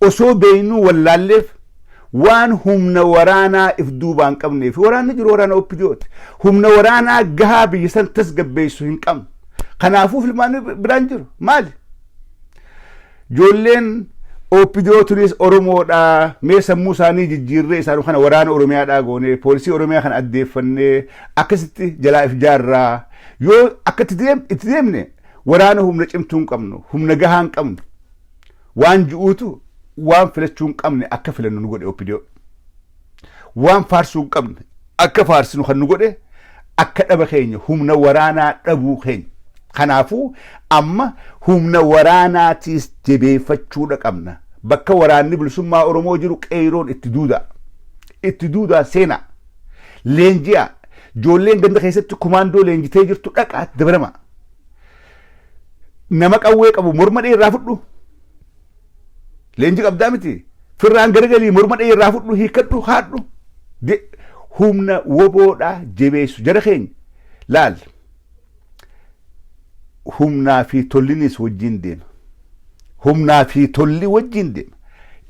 osoo beeynuu wallaalleef, waan humna waraanaa if duubaan qabneef. Waraanni jiru waraana OPDOti. Humna waraanaa gahaa biyya san tasgabbeessu hin qabnu. Kanaafuu filmaanni biraan jiru maali? Ijoolleen OPDO tunis Oromoodha. Mee sammuu isaanii jijjiirree isaan kana waraana Oromiyaadhaa goonee, poolisii Oromiyaa kana addeeffannee, akkasitti jalaa if jaarraa. Yoo akka itti deemne waraana humna cimtuu hin qabnu, humna gahaa hin qabnu. Waan ji'uutu waan filachuu hin qabne akka filannu nu godhe OPDO. Waan faarsuu hin qabne akka faarsinu kan nu godhe akka dhaba keenya humna waraanaa dhabuu keenya. Kanaafuu amma humna waraanaatiis jabeeffachuudha qabna. Bakka waraanni bilisummaa Oromoo jiru qeeroon itti duudaa. Itti duudaa seenaa. Leenji'a. Ijoolleen ganda keessatti kumaandoo leenjitee jirtu dhaqaa dabalama. Nama qawwee qabu morma dheeraa fudhu. Leenji qabdaa miti. Firraan garagalii morma dheeraa fudhu, hiikkadhu, haadhu. Humna woboodhaa jabeessu jara keenya. Laal. Humnaa fi tollinis wajjin deema. Humnaa fi tolli wajjin deema.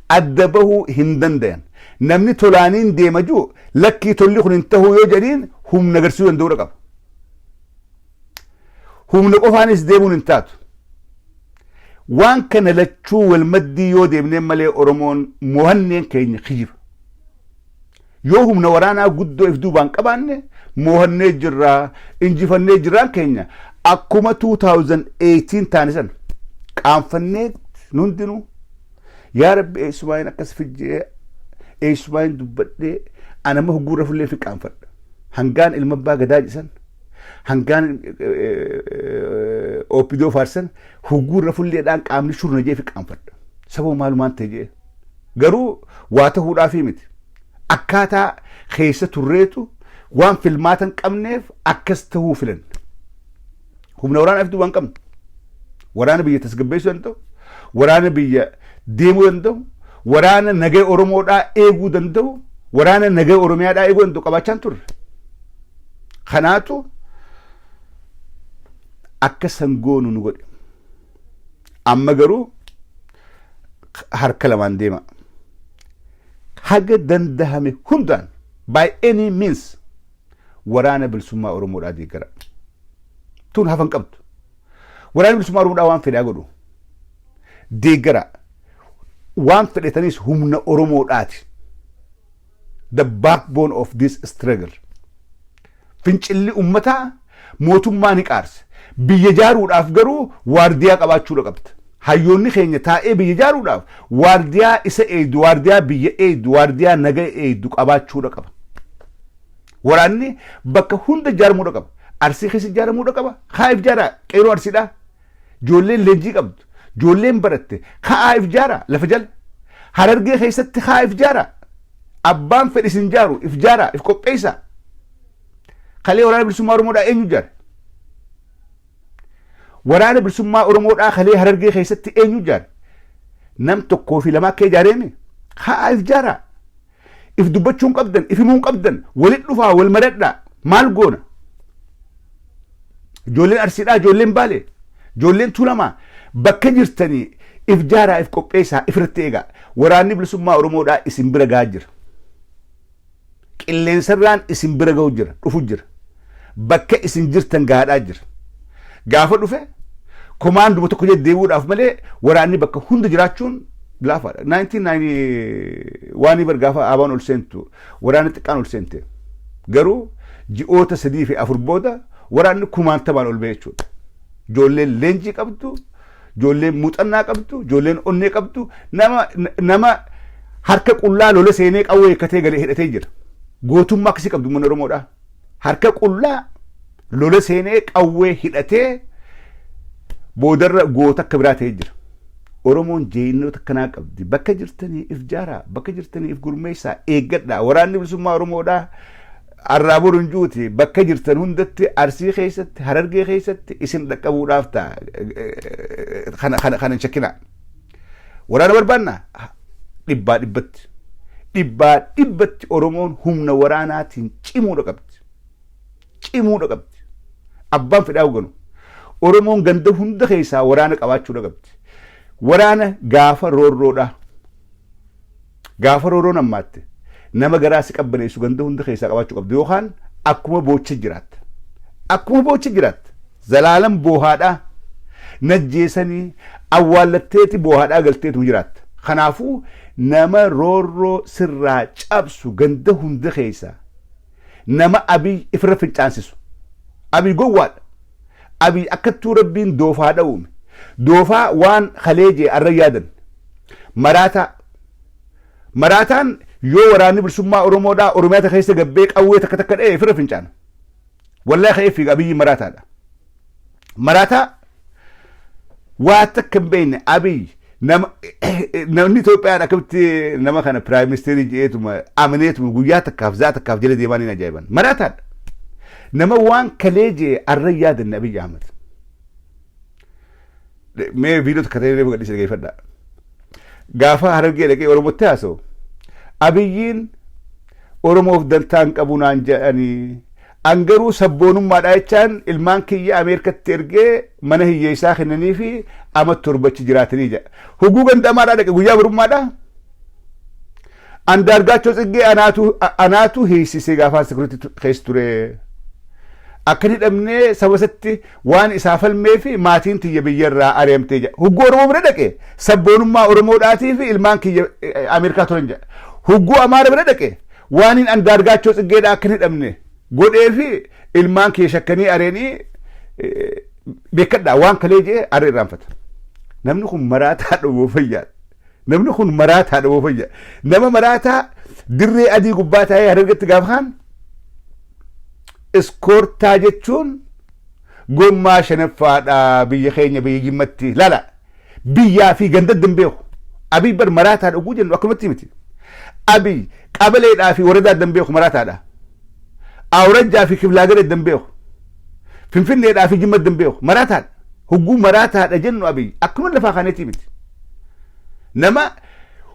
Adda bahuu hin dandayan. Namni tolaaniin deema jiru lakkii, tolli kun hin tahuu yoo jedhiin, humna agarsiisuu danda'uu qaba. Humna qofaanis deemuun hin taatu. Waan kana lachuu wal maddii yoo deemneen malee Oromoon mo'anneen keenya kijiba. Yoo humna waraanaa guddoo if duubaan qabaanne, mo'annee jirraa, injifannee jirraan keenya akkuma 2018 taane san qaanfannee hundinuu, yaa Rabbi, eessumaan akkas fijjee, eessumaan dubbadhee, anama hugguurra fullee fi qaanfadha. Hangaan ilma abbaa gadaa jisan, hangaan OPDO faarsan, hugguurra fulleedhaan qaamni shurna jee fi qaanfadha. Sababa maalumaan ta'e jee. Garuu waa ta'uudhaafii miti. Akkaataa keessa turreetu waan filmaatan qabneef akkas ta'uu filan. Humna waraanaa fi duubaan qabnu. Waraana biyya tasgabbeessuu danda'u, waraana biyya deemuu danda'u, waraana nagaa Oromoodhaa eeguu danda'u, waraana nagaa Oromiyaadhaa eeguu danda'u qabaachaa hin turre. Kanaatu akka sangoonu nu godhe. Amma garuu harka lamaan deema. Haga dandahame hundaan, by any means, waraana bilisummaa Oromoodhaa deeggara. Tun hafan qabdu. Waraana bilisummaa Oromoodhaa waan fedhaa godhu. Deeggara. Waan fedhetanis humna Oromoodhaati. The backbone of this struggle. Fincilli uummataa mootummaa ni qaarsa. Biyya ijaaruudhaaf garuu waardiyaa qabaachuudha qabda. Hayyoonni keenya taa'ee biyya ijaaruudhaaf waardiyaa isa eegdu, waardiyaa biyya eegdu, waardiyaa naga eegdu qabaachuudha qaba. Waraanni bakka hunda ijaaramuudha qaba. Arsii keessa ijaaramuudha qaba. Haa if ijaaraa, qeeroo Arsiidhaa. Ijoolleen leenjii qabdu. Ijoolleen baratte. Haa if ijaaraa lafa jala. Harargee keessatti haa if ijaaraa. Abbaan fedhi isin ijaaru if ijaaraa, if qopheessaa. Kalee waraana bilisummaa Oromoodhaa eenyu ijaare? Waraana bilisummaa Oromoodhaa kalee Harargee keessatti eenyu ijaare? Nam tokkoo fi lama akka ijaareemi? Haa if ijaaraa. If dubbachuu hin qabdan, if himuu hin qabdan, walit dhufaa, wal maradhaa, maal goona? Ijoolleen Arsiidhaa, ijoolleen Baalee, ijoolleen Tuulamaa bakka jirtanii if jaaraa, if qopheessaa, ifirratti eegaa. Waraanni bilisummaa Oromoodhaa isin bira gahaa jira. Qilleensarraan isin bira gahu jira, dhufu jira. Bakka isin jirtan gahaadhaa jira. Gaafa dhufe komaanduma tokko deddeebi'uudhaaf malee waraanni bakka hunda jiraachuun laafaadha. 1990 waan bar gaafa ABOn ol seentu waraanni xiqqaan ol seente. Garuu ji'oota 3 fi 4 booda waraanni kumaantamaan ol ba'e jechuudha. Ijoolleen leenjii qabdu, ijoolleen muuxannaa qabdu, ijoolleen onnee qabdu, nama harka qullaa lola seenee qawwee hiikkatee galee hidhatee jira. Gootummaa akkasii qabdu uummanni Oromoodhaa. Harka qullaa lola seenee qawwee hidhatee boodarra goota akka biraa ta'ee jira. Oromoon jeenyota akkanaa qabdi. Bakka jirtanii if jaaraa, bakka jirtanii if gurmeessaa, eeggadhaa. Waraanni bilisummaa Oromoodhaa arraa boru hin juuti. Bakka jirtan hundatti, Arsii keessatti, Harargee keessatti isin dhaqqabuudhaaf ta'a. Kana hin shakkinaa. Waraana barbaannaa? Dhibbaa dhibbatti. Dhibbaa dhibbatti Oromoon humna waraanaatiin cimuudha qabdi. Cimuudha qabdi. Abbaan fedhaa hoogganu. Oromoon ganda hunda keessaa waraana qabaachuudha qabdi. Waraana gaafa roorroodha. Gaafa roorroon ammaatte nama garaa si qabbaneessu ganda hunda keessaa qabaachuu qabdi yookaan akkuma boocha jiraatta. Akkuma boocha jiraatta. Zalaalam boohaadhaa. Najjeesanii awwaallatteeti boohaadhaa galteetu jiraatta. Kanaafuu nama roorroo sirraa cabsu ganda hunda keessaa, nama Abiy ifirra fincaansisu. Abiy gowwaadha. Abiy akkattuu Rabbiin doofaadha uume. Doofaa waan kalee jee arra yaadan. Maraataa. Maraataan yoo waraanni bilisummaa Oromoodhaa Oromiyaa keessa gabbee qawwee takka takka dha'e ifirra fincaana. Wallahi ka'ee fiiga. Abiyyi maraataadha. Maraataa waa takka hin beekne Abiy. Nama namni Itoophiyaan akkamitti nama kana prime ministerii jedheetuma amaneetuma guyyaa takkaaf za'a takkaaf jala deemaa ni ajaa'iban. Maraataadha. Nama waan kalee jee arra yaadanne Abiy Ahmed. Mee viidiyoo takka ta'ee reefu gadhiise dhaggeeffadhaa. Gaafa Harargee dhaqee Oromootti haasa'u, Abiyyiin Oromoof dantaa hin qabu naan jedhanii, an garuu sabboonummaadha jechaan ilmaan kiyya Ameerikatti ergee mana hiyyeessaa kennanii fi ama 7 achi jiraatanii jedha. Huguu ganda Amaaraa dhaqe guyyaa barummaadha. Andaargaachoo Tsiggee anaatu hiisisee gaafaan security keessa ture. Akka hin hidhamnee saba isatti waan isaa falmee fi maatiin tiyya biyyarraa ari'amtee jedha. Hugguu Oromoo bira dhaqe sabboonummaa Oromoodhaatii fi ilmaan kiyya Ameerikaa turan jedha. Hugguu Amaara bira dhaqe waan hin Andaargaachoo Tsiggeedhaa akka hin hidhamne godhee fi ilmaan kiyya shakkanii areenii beekadhaa waan kalee jee arra irraanfata. Namni kun maraataa dhowwoo fayyaadha. Namni kun maraataa dhowwoo fayyaa. Nama maraataa dirree adii gubbaa taa'ee Harargetti gaafa kaan iskoortaa jechuun gommaa shanaffaadha biyya keenya biyya Jimmatti lala biyyaa fi ganda hin beeku. Abiy bar maraataa dhuguu jennu akkanumatti miti. Abiy qabaleedhaa fi waradaa adda hin beeku, maraataadha. Awrajjaa fi kiflaagara adda hin beeku. Finfinneedhaa fi Jimma adda hin beeku, maraataadha. Hogguu maraataadha jennu Abiy akkuma lafaa kaaneetii miti. Nama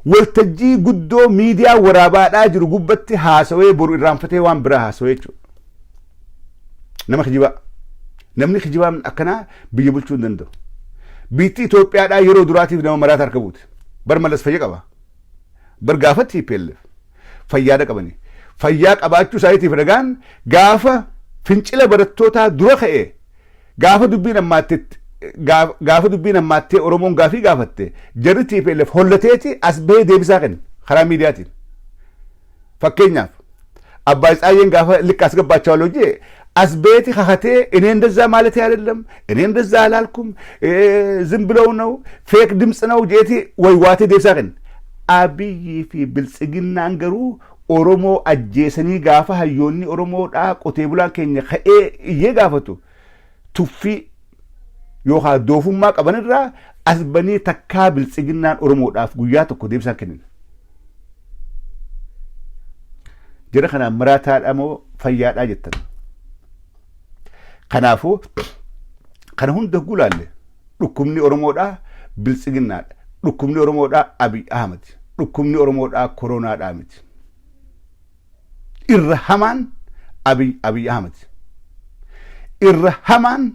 waltajjii guddoo miidiyaa waraabaadhaa jiru gubbatti haasawee boru irraanfatee waan biraa haasawee jechuudha. Nama kijibaa. Namni kijibaan akkanaa biyya bulchuu hin danda'u. Biitti Itoophiyaadhaa yeroo duraatiif nama maraata harka buute. Bar Mallas fayya qaba. Bar gaafa TPLF fayyaadha qabani. Fayyaa qabaachuu isaaniitiif ragaan gaafa fincila barattootaa dura ka'e, gaafa dubbiin hammaattee Oromoon gaafii gaafatte, jarri TPLF hollateeti as bahee deebisaa kenne karaa miidiyaatiin. Fakkeenyaaf Abbaay Tsaayyeen gaafa ልክ አስገባቸዋለሁ እንጂ as baheeti kakatee እኔ እንደዛ ማለት አይደለም፣ እኔ እንደዛ አላልኩም፣ ዝም ብለው ነው፣ fake ድምፅ ነው jeeti waywaatee deebisaa kenne. Abiyyii fi Biltsiginnaan garuu Oromoo ajjeesanii gaafa hayyoonni Oromoodhaa qotee bulaan keenya ka'ee iyyee gaafatu tuffii yookaan doofummaa qabanirraa as banii takkaa Biltsiginnaan Oromoodhaaf guyyaa tokko deebisaan kennin. Jara kanaan maraataadha moo fayyaadhaa jettan? Kanaafuu kana hunda gulaalle dhukkubni Oromoodhaa Biltsiginnaadha. Dhukkubni Oromoodhaa Abiy Ahmad. Dhukkubni Oromoodhaa koronaadhaa miti. Irra hamaan Abiy Ahmad. Irra hamaan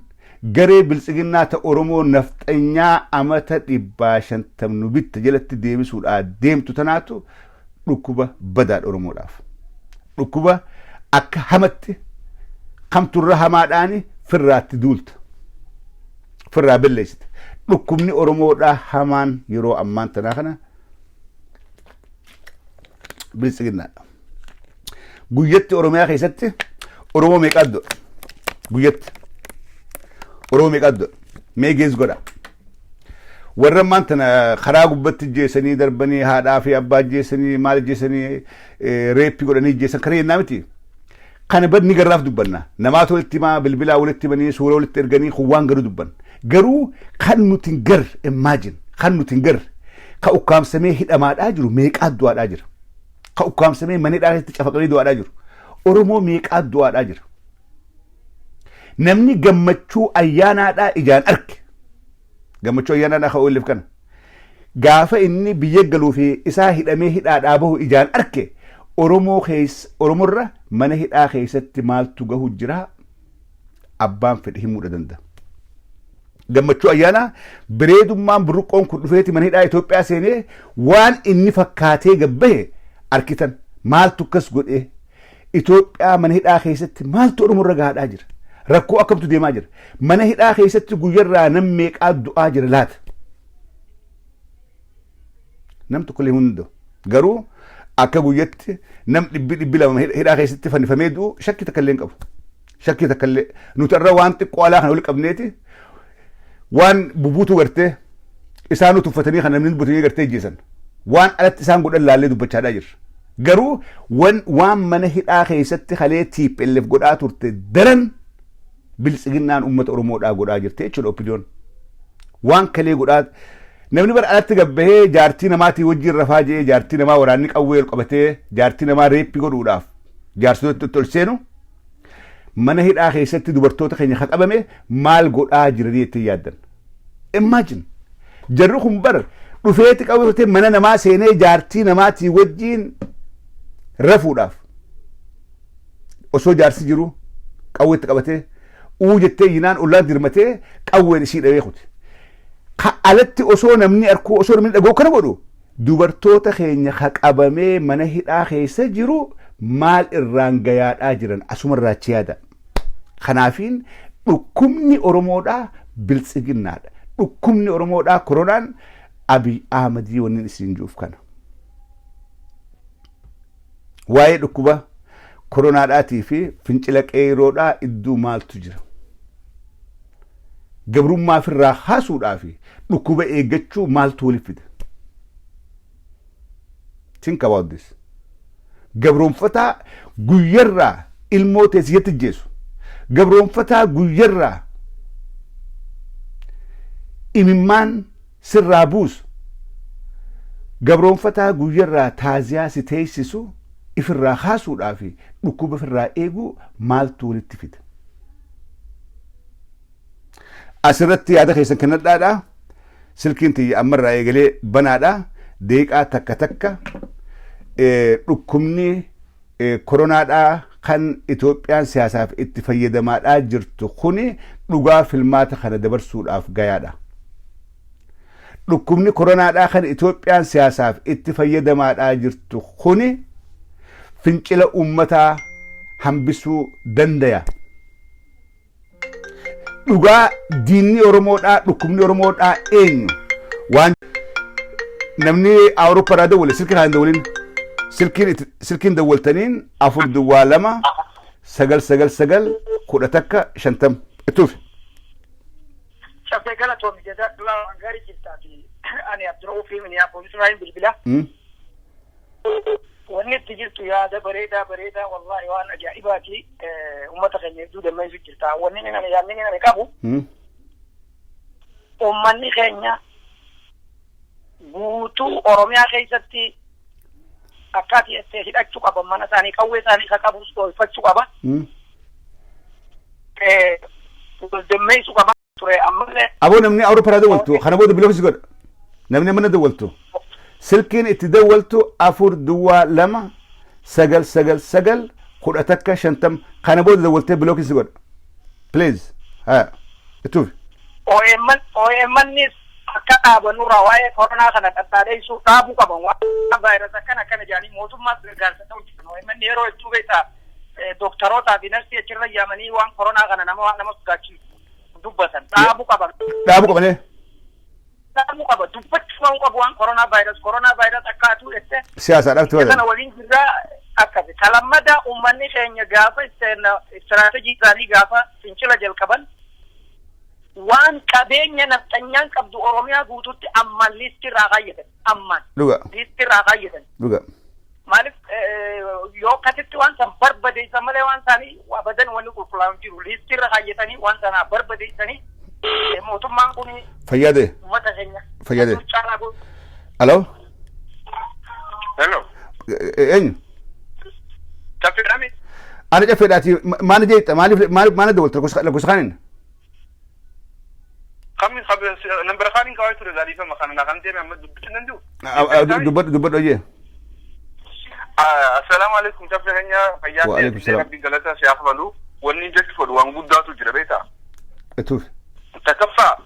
garee Biltsiginnaa ta Oromoo nafxanyaa amata 150 nu bitta jalatti deebisuudhaa deemtu tanaatu dhukkuba badaadha Oromoodhaaf. Dhukkuba akka hamatti kamturra hamaadhaani firraatti duulta. Firraa balleessite. Dhukkubni Oromoodhaa hamaan yeroo ammaan tanaa kana Biltsiginnaadha. Guyyatti Oromiyaa keessatti Oromoo meeqaa du'a? Guyyatti Oromoo meeqaa du'a? Mee gees godha. Warra ammaan tana karaa gubbatti jeessanii darbanii haadhaa fi abbaa jeessanii maal jeessanii rape godhanii jeessan kana jennaa miti. Kana bar ni garraaf dubbanna. Namaatu walitti himaa, bilbilaa walitti himanii, suura walitti erganii kun waan garuu dubbanna. Garuu kan nuti hin garre, imagine, Kan nuti hin garre ka ukkaamsamee hidhamaadhaa jiru meeqaa du'aadhaa jira. Ka ukkaamsamee mana hidhaa keessatti cafaqamee du'aadhaa jiru. Oromoo meeqaa du'aadhaa jira. Namni gammachuu ayyaanaadhaa ijaan arge. Gammachuu ayyaanaadhaa ka OLF kana. Gaafa inni biyya galuu fi isaa hidhamee hidhaadhaa bahu ijaan arge, Oromoo keessa, Oromorra mana hidhaa keessatti maaltu gahu jira, abbaan fedhe himuudha danda'a. Gammachuu ayyaanaa bireedummaan burruqqoon kun dhufeeti mana hidhaa Itoophiyaa seenee waan inni fakkaatee gabbahe arkitan. Maaltu akkas godhee? Itoophiyaa mana hidhaa keessatti maaltu Oromorra gahaadhaa jira? Rakkoo akkamtu deemaa jira? Mana hidhaa keessatti guyyarraa nam meeqaa du'aa jira laata? Nam tokko illee himuu hin danda'u. Garuu akka guyyatti nam dhibbi 200 hidhaa keessatti fannifamee du'u shakkii takka illee hin qabu. Shakkii takka illee. Nuti irra waan xiqqoo alaa kana wal qabneeti waan bubuutu gartee isaan tuffatanii kan namni butanii gartee ijjeessan. Waan alatti isaan godhan laallee dubbachaadhaa jirra. Garuu waan mana hidhaa keessatti kalee TPLF godhaa turte daran biltsiginnaan uummata Oromoodhaa godhaa jirte jechuudha OPDOn. Waan kalee godhaa namni bara alatti gabbahee jaartii namaatii wajjin rafaa jee, jaartii namaa waraanni qawwee ol qabatee jaartii namaa rape godhuudhaaf jaarsota ol seenu, mana hidhaa keessatti dubartoota keenya ka qabame maal godhaa jiranii ittiin yaaddan? Imagine, jarri kun bar dhufeeti qawwee mana namaa seenee jaartii namaatii wajjin rafuudhaaf osoo jaarsi jiru qawweetti qabatee uu jettee yinaan ollaan dirmatee qawween isii dhawee kuti. Ka alatti osoo namni arkuu, osoo namni dhagoo kana godhu, dubartoota keenya ka qabamee mana hidhaa keessa jiru maal irraan gayaadhaa jiran asumarraa achi yaada. Kanaafiin dhukkubni Oromoodhaa biltsiginnaadha. Dhukkubni Oromoodhaa koronaan Abiy Ahmadii wanni isin jiruuf kana. Waa'ee dhukkuba koronaadhaatii fi fincila qeeroodhaa iddoo maaltu jira? Gabrummaa ofirraa kaasuudhaa fi dhukkuba eeggachuu maaltu waliif fida? Think about this. Gabroonfataa guyyarraa ilmoo teessiyyatti ijjeessu. Gabroonfataa guyyarraa imimmaan sirraa buusu. Gabroonfataa guyyarraa taaziyaa si teessisu ifirraa kaasuudhaa fi dhukkuba ifirraa eeguu maaltu walitti fida? Asirratti yaada keessan kennadhaadha. Silkiin tiyya ammarraa eegalee banaadha. Deeqaa takka takka dhukkubni koronaadhaa kan Itoophiyaan siyaasaaf itti fayyadamaadhaa jirtu kuni dhugaa filmaata kana dabarsuudhaaf gayaadha. Dhukkubni koronaadhaa kan Itoophiyaan siyaasaaf itti fayyadamaadhaa jirtu kuni fincila uummataa hambisuu dandaya. Dhugaa diinni Oromoodhaa, dhukkubni Oromoodhaa eenyu? Waan namni Awurooppaarraa dawwale silkii haa hin dawwalin. Silkiin dawwaltaniin 402 999 11 50 ittuufi. Caffee, galatoomi, jazakallah, waan gaarii jirtaa fi ani Abdura'uuf Minneapolis irraa hin bilbila. Wanni itti jirtu yaada bareedaa bareedaa, wallahi waan ajaa'ibaati, uummata keenya hedduu dammeessu jirta. Wanni inni ani yaadni inni ani qabu, uummanni keenya guutuu Oromiyaa keessatti akkaati jettee hidhachuu qaba, mana isaanii qawwee isaanii ka qabus dhoofachuu qaba. Wal dammeessuu qaba ture ammallee. Aboo, namni Awurooppaarraa dawwaltu kana booda block si godha. Namni mana dawwaltu. Silkiin itti dawwaltu 402 999 11 50, kana booda dawwaltee block si godha. Please. Haa. Ittuufi. OMN OMNs akka dhaabanurraa waa'ee koronaa kana dhadhaadheessuu dhaabuu qaban, waan vaayirasa akkana akkana jedhanii mootummaas gargaarsa ta'u jiran. OMN yeroo hedduu keessaa dooktarootaa fi narsii achirra yaamanii waan koronaa kana nama waan nama sodaachisu dubbatan dhaabuu qaban. Dhaabuu qabanii. Dhaabuu qaba, dubbachuu qabu waan koronaa vaayirasi, koronaa vaayirasi akkaatuu jette. Siyaasaadhaaf itti kana fayyadamu. Waliin jirraa akkasi. Kalammada uummanni keenya gaafa istiraatejii isaanii gaafa fincila jalqaban, waan qabeenya nafxanyaan qabdu Oromiyaa guutuutti ammaan liistii irraa kaayyatan, ammaan liistii irraa kaayyatan. Maaliif yoo akkasitti waan san barbadeessan malee waan isaanii abadan wanni qulqullaa'u hin jiru. Liistii irra kaayyatanii waan sanaa barbadeessanii mootummaan kun Fayyaade. uummata keenya. Fayyade. Aloo. Hello. Eenyu? Caffeedhaami. Ani caffeedhaati. Maal jeetta? Maaliif maal dabalta lakkoofsa kaaniin? Kamni nambara kaaniin kaawwee ture zaaliifama kana kan deeme amma dubbisuu danda'u. Dubbadhu, dubbadhu hojii. Assalaamu alaikum, caffee keenya, fayyaa. Wa alaikum salaam. Rabbiin galata siyaaf malu. Wanni jechu fedhu waan guddaatu jira, beektaa. Ituuf. Takkaffaa,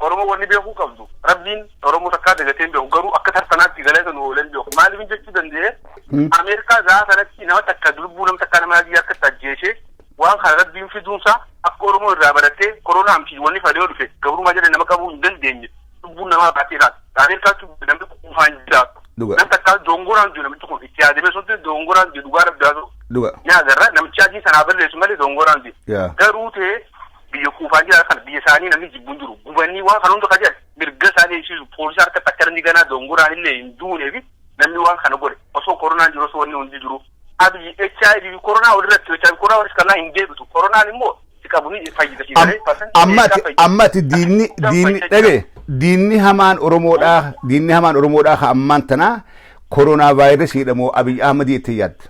Oromoo wanni beekuu qabdu, Rabbiin Oromoo takkaa dagatee hin beeku, garuu akka tartanaatti galata nu oolan beeku. Maaliif jechuu danda'e? Ameerikaa za'a kanatti nama takka lubbuu nama takka nama adii akka ajjeesee waan kana Rabbiin fiduunsaa akka Oromoo irraa barattee koronaan fi wanni fadhee dhufe gabrummaa jedhe nama qabuu hin dandeenye, lubbuun namaa baatee laata. Ameerikaatti namni kuufaan jiraatu. Nam takkaa dongoraan jiru, namichi kun itti yaadamee sun dongoraan jiru, dhugaa rabbi. Ni agarra, namichi adii sanaa balleessu malee dongoraan jiru. Garuu ta'ee biyya kuufaan jira kana biyya isaanii namni jibbuun jiru gubanii waan kana hunda kajan mirga isaanii eegsisu poolisii harka takka namni ganaa dongoraan illee hin duunee fi namni waan kana godhe osoo koronaan jiru, osoo wanni hundi jiru. Abiyyi HIV koronaa walirratti HIV koronaa walis kanaa hin deebitu, koronaan immoo si qabu ni fayyida. Amma ati diinni dhage, diinni hamaan Oromoodhaa, diinni hamaan Oromoodhaa ka ammaan tanaa koronaa vaayirasiidha moo Abiy Ahmad jettee yaadda?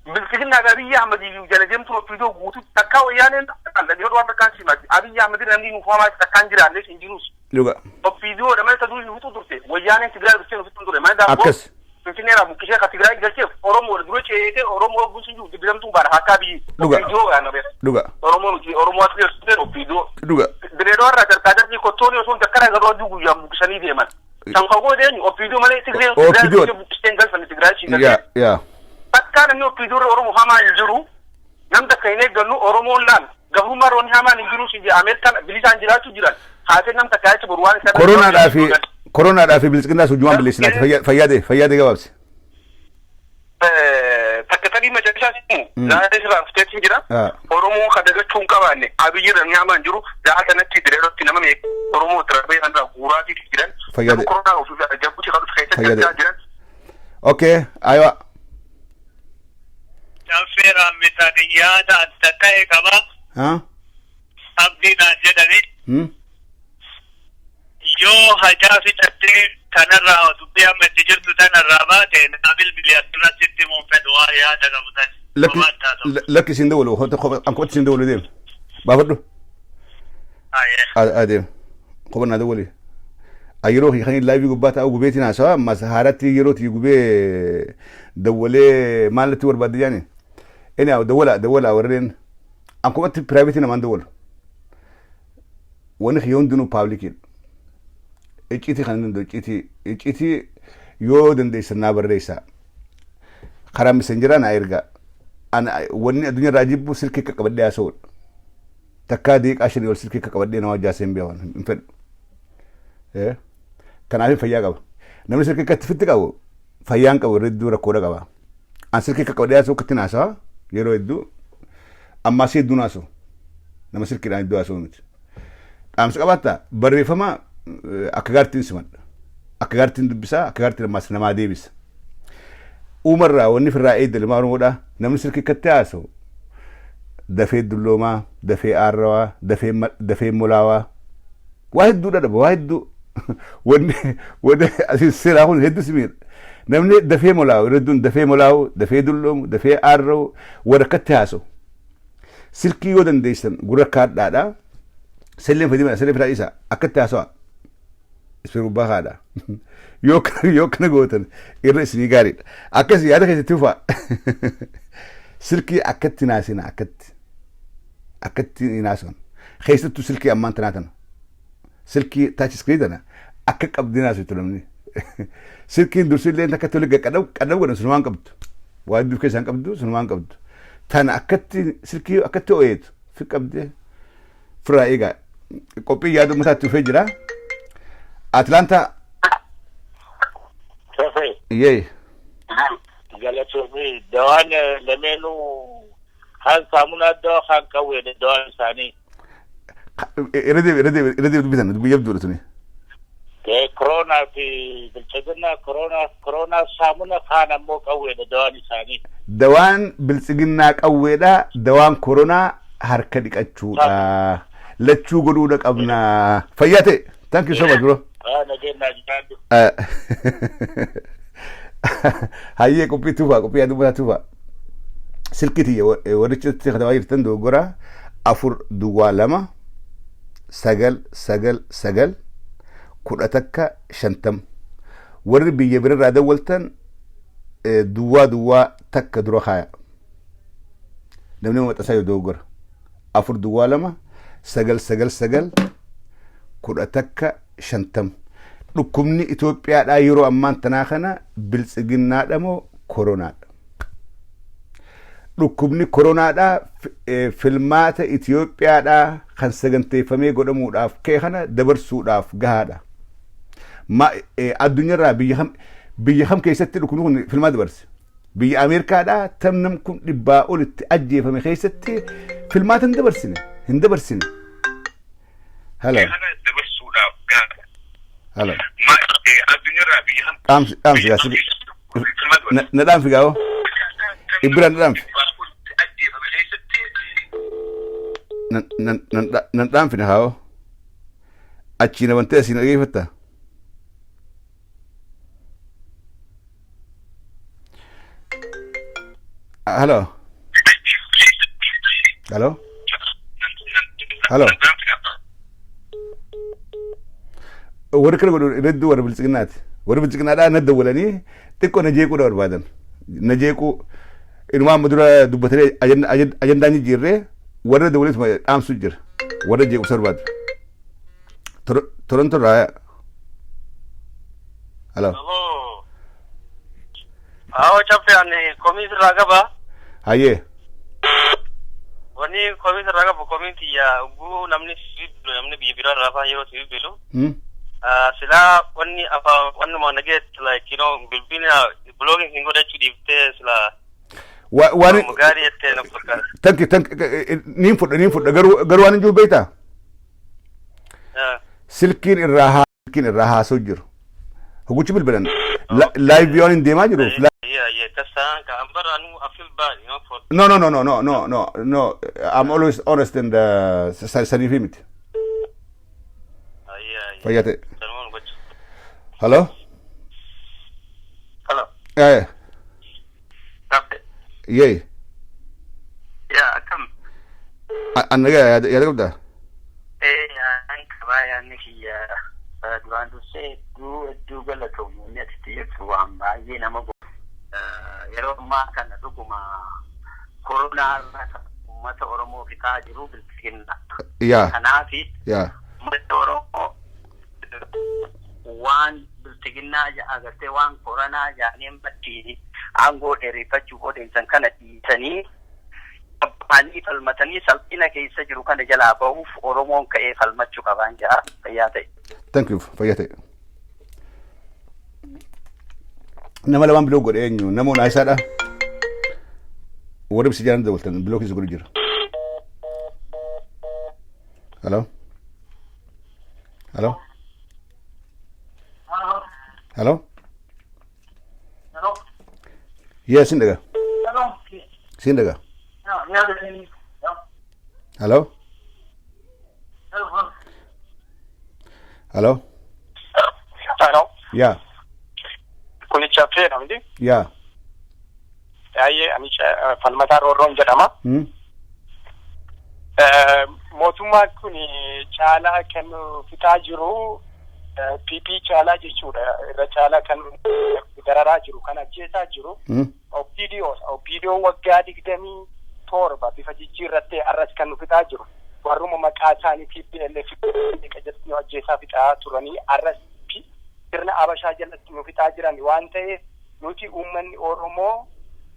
Bilchiginaa fi Abiyyi Ahmad jala deemtu ofiidoo guutuu takkaa wayyaaneen dhaggeeffatu waan takkaan simaati. Abiyyi Ahmad namni nuuf hamaa takkaan jiraanne hin jirus. Ofiidoo malee taduu nuuf turte, wayyaaneen Tigraay dhuftee nuuf turte mana daabboo. Finfinnee irraa buqqisee ka Tigraay galcheef Oromoo dura ceetee Oromoo ogguun sun jiru dibbisamtuu baana akka Abiyyi. Ofiidoo yaana beeku. Oromoo nuti Oromoo as geessu ofiidoo. Direedoo irraa jarkaa jartii kottoon osoo takkara garuu aduu guyyaan buqqisanii deeman. San kan godhe eenyu? Ofiidoo malee Tigree Tigraay buqqisteen galfanne Tigraay siin galchee. Takkaa namni ofiidoo irra Oromoo hamaa hin jiru. Nam takka hin eeggannu Oromoon laal. Gabrummaa roonni hamaan hin jiru si Ameerikaan bilisaan jiraachuu jiran. Haatee nam takka jecha boru waan isaa. Koronaadhaa fi bilchiginaa sujumaan balleessinaati, fayyaade, fayyaade, gabaabsi. Takka sadii macaasaa simu zaatee sirraa fiteetiin jira. Oromoo ka dagachuu hin qabaanne, Abiyyi irra namni hamaan jiru zaata kanatti direerotti nama meeqa Oromoo tirabee kan irraa guuraatiif jiran. Fayyaade. Nama koronaa ofii jabbuuti kan dhufe keessatti Fayyaade. argaa jiran. Okay, aywa. Caffeeraan bitaan yaada adda ta'e qaba. Ha? Abdiidhaan jedhani. Hmm? Yoo hajaa fixattee kanarraa dubbii amma itti jirtu tanarraa baate naa bilbili, asirratti itti himuun fedhu waa yaada qabu tan. Lakki lakki isin dawwalu, an kophatti isin dawwalu, deem. Baafadhu. Adeem. Kopha naa dawwali. Yeroo kan live gubbaa taa'u gubeetiin haasawa, ammas haaratti yeroo tii gubee dawwalee maal natti barbaadde jaani. Anyhow, dawwala, dawwala warreen an kophatti private namaan dawwalu. Wanni kiyya hundinuu publiciidha. Icciitii kan danda'u icciitii icciitii yoo dandeessan naa barreessaa. Karaa Messengeraa naa ergaa. Ana wanni addunyaa irraa jibbu silkii akka qabadhee haasa'uudha. Takkaa daqiiqaa 5 ol silkii akka qabadhee nama jaasee hin beeku, hin fedhu. Kanaaf fayyaa qaba. Namni silkii akkatti fitti qabu fayyaan qabu, irra hedduu rakkoodha qaba. An silkii akka qabadhee haasa'u akkatti haasa'a yeroo hedduu, ammaas hedduun haasa'u. Nama silkiidhaan hedduu haasa'u miti. Dhaamsa qabaattaa barreeffama akka gaariitti simadha. Akka gaariitti dubbisaa, akka gaariitti ammaas namaa deebisa. Uumarraa wanni firraa eegda ilmaa Oromoodhaa, namni silkii akkatti haasa'u dafee dulloomaa, dafee aarrawaa, dafee molaawaa. Waa hedduu dhadhaba, waa hedduu. Wanni asii seeraa kun hedduu si miidha. Namni dafee molaawu, irra hedduun dafee molaawu, dafee dulloomu, dafee aarrawu, warra akkatti haasa'u. Silkii yoo dandeessan gurra kaadhaadha. Silleen fayyadamee sillee firaa dhiisa, akkatti haasawa. Ispeer gubbaa kaadha. Yoo kana gootan irra isinii gaariidha. Akkas yaada keessatti fufaa. Silkii akkatti naasina, akkatti naasan. Keessattuu silkii ammaan tanaa tana. Silkii touch screen tana akka qabdee naasitu namni. Silkiin dursillee akkatti walitti qaqqadhabu qadhabu godhan sunumaan qabdu. Waa hedduu keessaan qabdu, sunumaan qabdu. Tana akkatti silkii akkatti ho'eetu fi qabdee firraa eegaa. Qophii yaada ummataatti dhufee jira. Atlaantaa. Safee. Yee. Galatoomii, dawaan lameenuu kaan saamunaa dawaa, kaan qawweedha dawaan isaanii. Irra deebi, irra deebi, irra deebi, dubbisan dubbii jabduudha tuni. Koronaa fi bilchaginaa, koronaa saamuna, kaan ammoo qawweedha dawaan isaanii. Dawaan biltsiginnaa qawweedha, dawaan koronaa harka dhiqachuudha. Lachuu godhuudha qabna. Fayyaa ta'e. Thank you so much, bro. Haa, nageenyaa jiraadhu. Hayyee, qophii tufaa, qophii yaaduu tufaa. Silkii tiyya warri achitti katabaa jirtan dogoggora. 402 999 11 50. Warri biyya birarraa dawwaltan 001 dura kaaya. Namni maxxansaa yoo dogoggora. 402 999 11 50. Dhukkubni Itoophiyaadhaa yeroo ammaan tanaa kana biltsiginnaadha moo koronaadha? Dhukkubni koronaadhaa filmaata Itoophiyaadhaa kan saganteeffamee godhamuudhaaf ka'e kana dabarsuudhaaf gahaadha. Addunyaarraa biyya kam keessatti dhukkubni kun filmaata dabarse? Biyya Ameerikaadhaa tam nam kun dhibbaa olitti ajjeefame keessatti filmaata hin dabarsine, hin dabarsine. Hello. Dabarsuudhaaf gahaadha. Hello. Addunyaarraa biyya kam Dhaamsi, dhaamsi gaa, na dhaamsi gaa'oo. Ibbira na dhaamsi. Ajjeefame keessatti Nan dhaamfine haa'oo. Achii na bantee asii na dhageeffatta. Hello. Hello. Hello. Warri kana godhu hedduu warra biltsiginnaati. Warri biltsiginnaadhaa na dawwalanii xiqqoo na jeequudha barbaadan. Na jeequu inumaa amma dura dubbatanii ajandaan jijjiirree warra dawwaleetuma dhaamsu jira. Warra jeequmsa barbaadu. Toronto irraa. Hello. Hello. Awo Caffee, ani komii sirraa qaba. Hayyee. Wanni komii sirraa qabu, komiin tiyya oguu namni si bilbilu, namni biyya biraa irraa fa'aa yeroo si bilbilu. Silaa wanni afaan wannuma nageetti like bilbila blocking hin godhachuu dhiiftee silaa Waan gaarii jettee na fakkaata. Thank you, thank niin fudha, niin fudha. Garuu waan hin jiru beektaa? Silkiin irraa haasoo jiru. Hoguchi bilbilan live waan hin deemaa jiruuf. Yeah, that's ka ambara anu I feel bad for No, no, no, no, no, no, no, no. I'm always honest and saniifi miti. Yeah. Fayyaa ta'e. Sanumaan gocha. Hello? Hello. Eh, Caffee. Yee. Yaa, akkam? An nagaa, yaada qabdaa? Ee, an qabaa. Yaadni kiyya duraan dursee hedduu hedduu galatoomu. Inni ati jettu waan baay'ee nama godhu. Yeroo ammaa kana dhuguma koronaa irra uummata Oromoo fixaa jiru biltsiginna. Kanaafi uummata Oromoo waan biltsiginnaa agartee waan koronaa jedhanii ammatti aangoo dheereffachuuf odeessan kana dhiisanii abba'anii falmatanii salphina keessa jiru kana jalaa bahuuf Oromoon ka'ee falmachuu qabaan jedha. Fayyaa ta'e. Thank you. Fayyaa ta'e. Nama lamaan block godhe eenyu? Nama onaa isaadha. Warri ibsi jaalan dabaltan block isa godhu jira. Hello? Hello? Hello? Hello. Yes, sin dhaga. Hello. Sin dhaga. Hello? Hello? Hello. Yeah. Kuni Caffee miti? Yeah. Baay'ee ani Falmataa Roorroon jedhama. Mootummaan kun caalaa kan fixaa jiru PP caalaa jechuudha. Irra caalaa kan dararaa jiru, kan ajjeesaa jiru. OPDO, OPDO waggaa 27 bifa jijjiirrattee arras kan nu fixaa jiru. Warruma maqaa isaanii TPLF jedhu nu ajjeesaa fixaa turanii arras sirna Abashaa jalatti nu fixaa jiran waan ta'eef, nuti uummanni Oromoo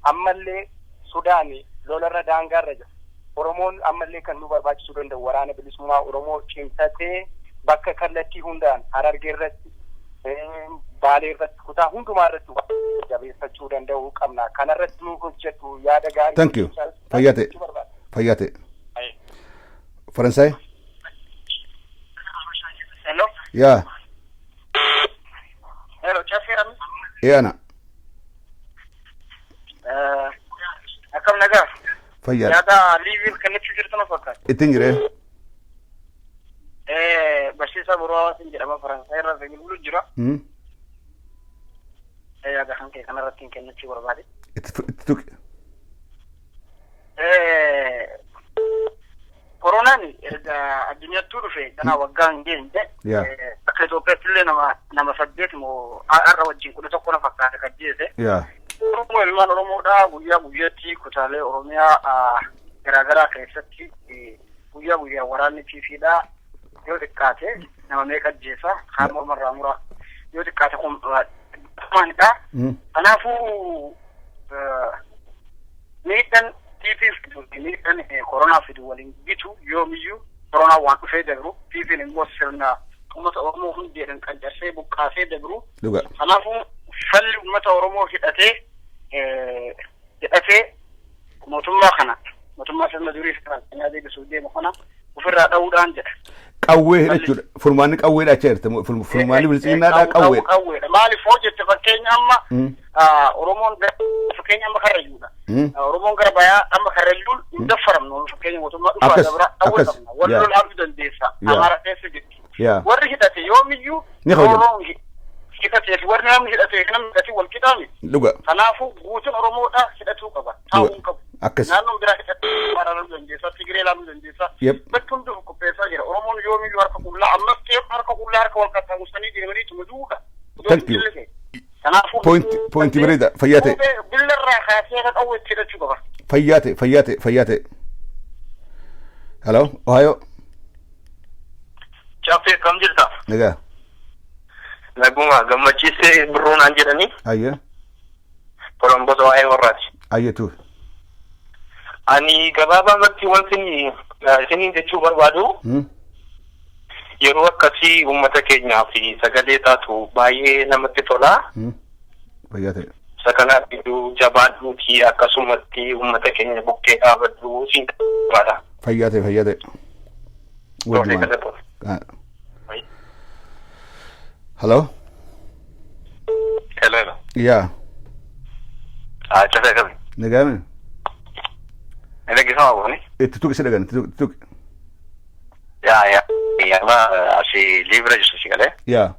ammallee Sudaan lolarra daangaarra jira. Oromoon ammallee kan nu barbaachisuu danda'u waraana bilisummaa Oromoo cimsatee bakka kallattii hundaan Harargee irratti, Baalee irratti, kutaa hundumaa irratti jabeeffachuu danda'uu qabna. Kanarratti nu hojjedhu, yaada gaarii. Thank you. Fayyaa ta'e. Fayyaa ta'e. Faransaay? Hello. Yeah. Hello, Caffee Rami. Ee, ana. Akkam, nagaa? Fayyaa. Yaada live kennachuu jirtu na fakkaata. Ittiin jiree. Barsiisaa Barsiisaa Boroo Hawaasin jedhama, Faransaay irraa bilbilu jira. Yaada kan kee kanarratti hin kennachuu barbaade. Itti tuqi. Koronaan erga addunyaattuu dhufe ganaa waggaa hin geenye. Akka Itoophiyaatti illee nama saddeet moo har'a wajjin 11 na fakkaata kan jeese. Oromoo, ilmaan Oromoodhaa guyyaa guyyaatti kutaalee Oromiyaa garaagaraa keessatti guyyaa guyyaa waraanni PPdhaa yoo xiqqaate nama meeqa ajjeesa, kaan mormarraa muraa, yoo xiqqaate kumaanidha. Kanaafuu miidhaan PP fidu, miidhaan koronaa fidu waliin gitu. Yoomiyyuu koronaa waan dhufee dabru, PPn immoo sirna uummata Oromoo hundeedhaan qancarsee buqqaasee dabru. Kanaafuu falli uummata Oromoo hidhatee mootummaa kana, mootummaa sirna durii sirna deebisuuf deemu kana ofirraa dha'uudhaan jedha. Qawwee hidhachuudha. Furmaanni qawweedha achi jirta. Furmaanni bilchiginnaadha qawwee. Qawweedha. Maaliif hoo jette, fakkeenya amma Oromoon, fakkeenya amma Karrayyuudha. Oromoon gara bayaa amma Karrayyuun hin daffaramnu, fakkeenya mootummaa dhufaa dabra qawwee qabna. Warri lolaa dandeessa. Amaara keessa jirti. Warri hidhate yoomiyyuu Oromoon hidhatee fi warri namni hidhatee fi namni hidhatee wal qixaami. Kanaafuu guutuun Oromoodha hidhatuu qaba. Taa'uu hin qabu. Naannoon biraa hidhatee Amaaraa loluu dandeessa. Tigiree laaluu dandeessa. Bakki hundi qopheessaa jira. Oromoon yoomiyyuu harka qullaa, ammas ta'e harka qullaa harka wal qaxxaamursanii deemanii tuma duudha. Thank you. Kanaafuu Point bareeda, fayyaa ta'e. Billarraa kaasee akka qawwee itti hidhachuu qaba. Fayyaa ta'e, fayyaa ta'e, fayyaa ta'e. Hello, Ohio. Caffee, kam jirta? Nagaa. Naguma, Gammachiisee Birruu naan jedhanii. Ayyee. Kolombos waa'ee warraati. Ayyeetu. Ani gabaabaa wanti isiniin jechuu barbaadu, yeroo akkasii uummata keenyaaf sagalee taatu baay'ee namatti tola. Fayyaa ta'e. Isa kanaaf iyyuu jabaadhuuti akkasumatti uummata keenya bukkee dhaabadhu siin barbaada. Fayyaa ta'e, fayyaa ta'e. Tole, Wajjumaan. galatoomne. Hello? Hello. Yaa. Caffee, akkamii? Nagaame. Ni dhaggeeffama gooni? Itti tuqi, si dhagan, itti tuqi, itti tuqi. Yaa yaa yaa, asii liibira jirtu si galee. Yaa.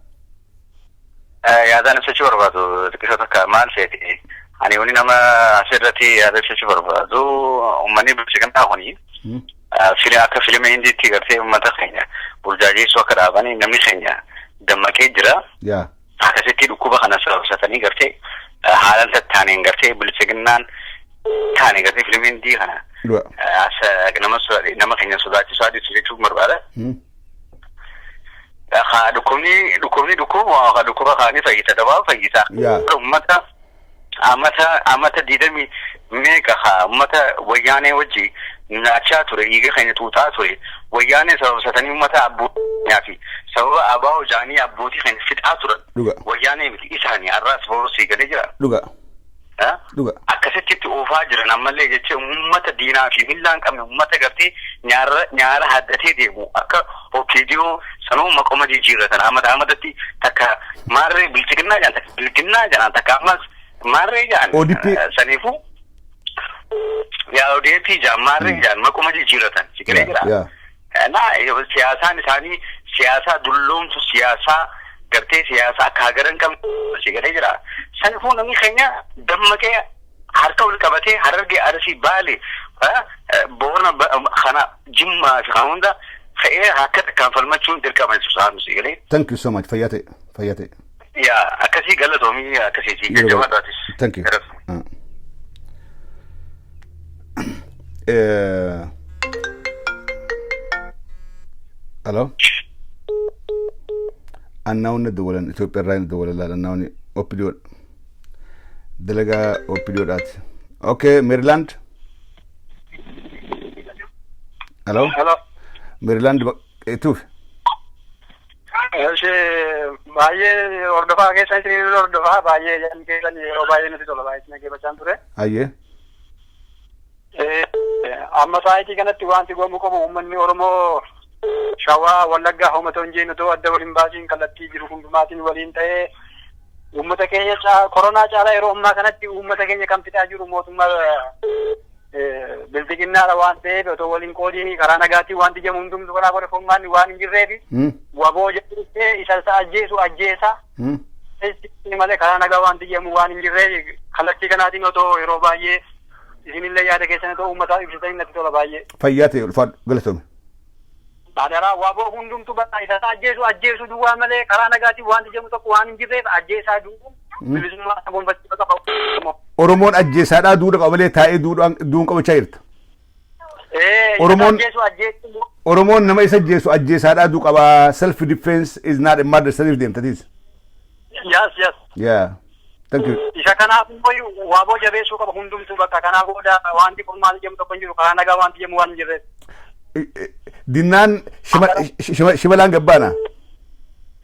Yaadaan ibsachuu barbaadu xiqqisoo takka maal seeti? Ani wani nama asirratti yaada ibsachuu barbaadu, uummanni bilchiginaa kuni akka filima Hindiitti gartee uummata keenya burjaajeessuu akka dhaabanii, namni keenya dammaqee jira. Akkasitti dhukkuba kana sababsatanii gartee haalaan tattaaneen gartee bilchiginnaan taane gartee filima Hindii kana nama keenya sodaachisu adiisu jechuun barbaada. Dhukkubni dhukkuba, dhukkuba kaanii fayyisa, dawaa fayyisa. Uummata amata 20 meeqa haa uummata Wayyaanee wajji nyaachaa ture, dhiiga keenya tuutaa ture, Wayyaanee sababsatanii uummata abbootii fi sababa abaa'oo jaanii abbootii keenya fixaa turan. Wayyaanee miti, isaanii har'aas borosii galee jira. Dhuga. Akkasitti itti oofaa jiran ammallee jecha uummata diinaa fi millaa hin qabne, uummata gartee nyaara nyaara haddatee deemu akka OPDO sanuu maqoma jijjiirratan, amata amatatti takka maarree bilchiginnaa jedhan, takka bilginnaa jedhan, takka ammas maarree jedhan. ODP. Saniifuu yaa ODP jedhan, maarree jedhan, maqoma jijjiirratan si galee jira. Na siyaasaan isaanii siyaasaa dulloomtu, siyaasaa gartee siyaasa akka hagara hin qabne si galee jira. Saniifuu namni keenya dammaqee harka wal qabatee Harargee, Arsii, Baale, Boorana kana, Jimmaa fi kan hunda ka'ee harka takkaan falmachuun dirqama jechuudha si galee. Thank you so much. Fayyaa ta'e. Fayyaa ta'e. Yaa, akkasii, galatoomii, akkasii jajjabaadhaatis. Thank you. Ah. Hello? Annaawwan dawwalan Itoophiyaa irraa inni dawwalan laala, annaawwan OPDO dalagaa OPDOdhaati. Okay, Maryland. Hello? Hello. Maryland tuuf. Ishee baay'ee hordofaa keessa isin hordofaa, baay'ee yaadni keessan yeroo baay'ee nuti tola, baay'ee isin dhaggeeffachaa ture. Ayyee. Amma saayitii kanatti wanti goomuu qabu, uummanni Oromoo Shawaa, Wallaggaa, Hoomatoo hin jeen otoo adda waliin baasiin kallattii jiru hundumaatiin waliin ta'ee uummata keenya koronaa caalaa yeroo ammaa kanatti uummata keenya kan fixaa jiru mootummaa Bilxiginnaadha waan ta'eef, otoo waliin qoodiin karaa nagaatiin wanti jedhamu hundumtu karaa godhe waan hin jirreef, WBO jechuun isa isa ajjeesu ajjeesa malee karaa nagaa wanti jedhamu waan hin jirreef, kallattii kanaatiin otoo yeroo baay'ee isinillee yaada keessan otoo uummataaf ibsitanii natti tola baay'ee. Fayyaa ta'e, ulfaadhu, galatoomi. Adaraa, WBO hundumtu bakka isa isa ajjeesu ajjeesu duwwaa malee karaa nagaatiin wanti jedhamu tokko waan hin jirreef, ajjeesaa du'u bilisummaa gonfachuu qaba. Oromoon ajjeesaadhaa duudha qaba malee taa'ee duun qabachaa jirta. Ajjeesu ajjeesu. Oromoon nama isa ajjeesu ajjeesaadhaa duu qaba. Self defense is not a murder saniif deemtatiis. Yes. Yeah. Thank you. Isa kanaaf immoo WBO jabeessuu qaba hundumtuu. Bakka kanaa booda wanti kun maal jedhamu tokko hin jiru, karaa nagaa wanti jedhamu waan hin jirreef. Dinnaan shimalaan gabbaana.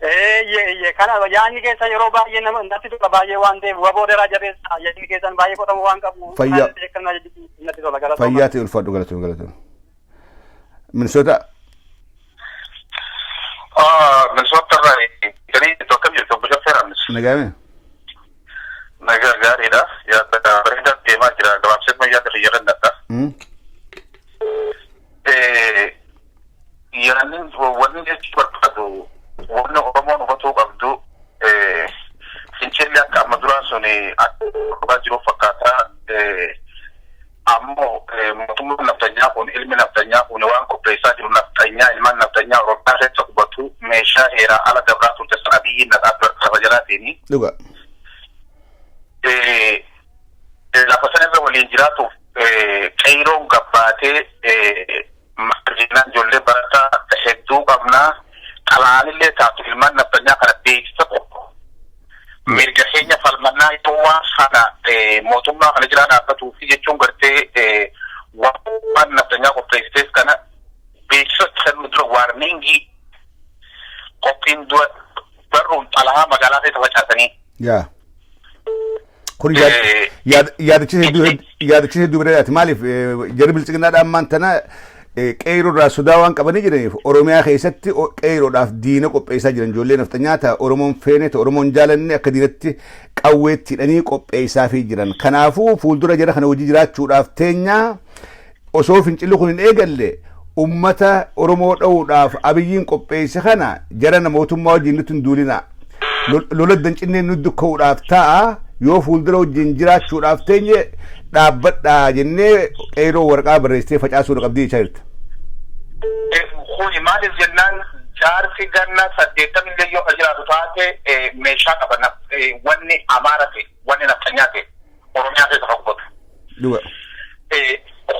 Eeyyee, kana yaadni keessan yeroo baay'ee nama natti tola baay'ee waan ta'eef, WBO daraa jabeessa, yaadni keessan baay'ee qotamu waan qabu. Fayyaa. Natti tola, galatooma. Fayyaa ta'e, ulfaadhu, galatoomi, galatoomi. Minnesota. Minnesota irraa galii akkam jirtu, obbo Jaffee Raamis? Nagaame. Nagaa gaariidha. Yaada bareedaa deemaa jira. Gabaabsee yaada kiyya kennadha. Yaanni wanni jechuu barbaadu, wanni Oromoon hubatuu qabdu, fincilli akka amma duraa sun akka dhugaa jiru fakkaataa. Ammoo mootummaan naftanyaa kun, ilmi naftanyaa kun waan qopheessaa jiru, naftanyaa ilmaan naftanyaa Oromiyaa keessa qubatu meeshaa heeraa ala dabraa turte sana biyyi naqaa lafa jalaatiin. Dhuga. Lafa sana irra waliin jiraatuuf qeeroon gabbaatee marjinaan ijoollee barataa hedduu qabnaa, xalaanillee taatu ilmaan naftanyaa kana beeksisa tokko mirga keenya falmannaa yoo waan kana mootummaa kana jiraa dhaabbatuu fi jechuun gartee waan naftanyaa qopheessiteef kana beeksisa kennu dura warning qophiin dura barruun xalahaa magaalaa keessa facaasanii. Yaa. Kun yaadachiisa hedduu bareedaati. Maaliif, jarri bilchiginnaadhaan ammaan tana qeeroo irraa sodaa waan qabanii jiraniif, Oromiyaa keessatti qeeroodhaaf diina qopheessaa jiran. Ijoollee nafxanyaa ta'a Oromoon feene, ta'a Oromoon jaalanne, akka diinatti qawweetti hidhanii qopheessaafii jiran. Kanaafuu fuuldura jara kana hojii jiraachuudhaaf teenyaa osoo fincilli kun hin eegalle, ummata Oromoo dha'uudhaaf Abiyyiin qopheesse kana jara mootummaa wajjin nutti hin duulina. Lola dancinnee nutti dukka'uudhaaf ta'a, yoo fuuldura wajjin jiraachuudhaaf teenye dhaabbadhaa jennee qeeroo waraqaa barreessitee facaasuu qabdii jechaa jirta. Kuni maaliif jennaan, jaarsi ganna 80 illee yoo ka jiraatu taate meeshaa qaba. Wanni Amaara ta'e, wanni nafxanyaa ta'e Oromiyaa keessa ka qubatu. Dhuga.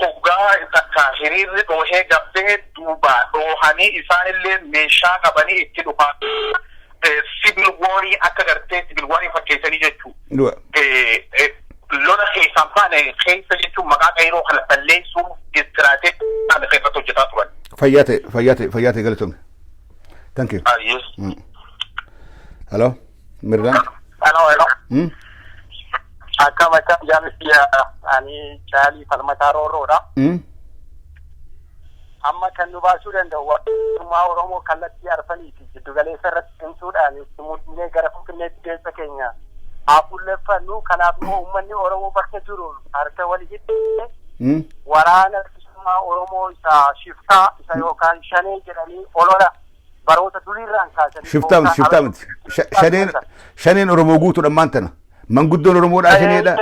Hoggaa takka hiriirri dhoohee gabbee duuba dhoohanii isaanillee meeshaa qabanii itti dhufaa, civil warii akka gartee civil warii fakkeessanii jechuudha. Dhuga. Lola keessaan baane keessa jechuun maqaa qeeroo kana balleessuuf istiraateejii keessatti hojjetaa turan. Fayyaa ta'e, fayyaa ta'e, fayyaa ta'e, galatoomi. Thank you. Yes. Hello, Mirraan. Hello, hello. Akkam akkam jaalladhi, ani Caalii Falmataa Roorroodha. Amma kan nu baasuu danda'u mootummaa Oromoo kallattii arfaniiti jiddugaleessa irratti cimsuudhaan itti mudnee gara Finfinneetti keessa keenya haa fuulleffannu. Kanaaf immoo uummanni Oromoo bakka jiru harka walii hidhee waraana bilisummaa Oromoo isa shiftaa isa yookaan shanee jedhanii olola baroota duriirraan kaasanii. Shiftaa miti, shiftaa miti. Shaneen, shaneen Oromoo guutuudha ammaan tana. Manguddoon Oromoodhaa shaneedha.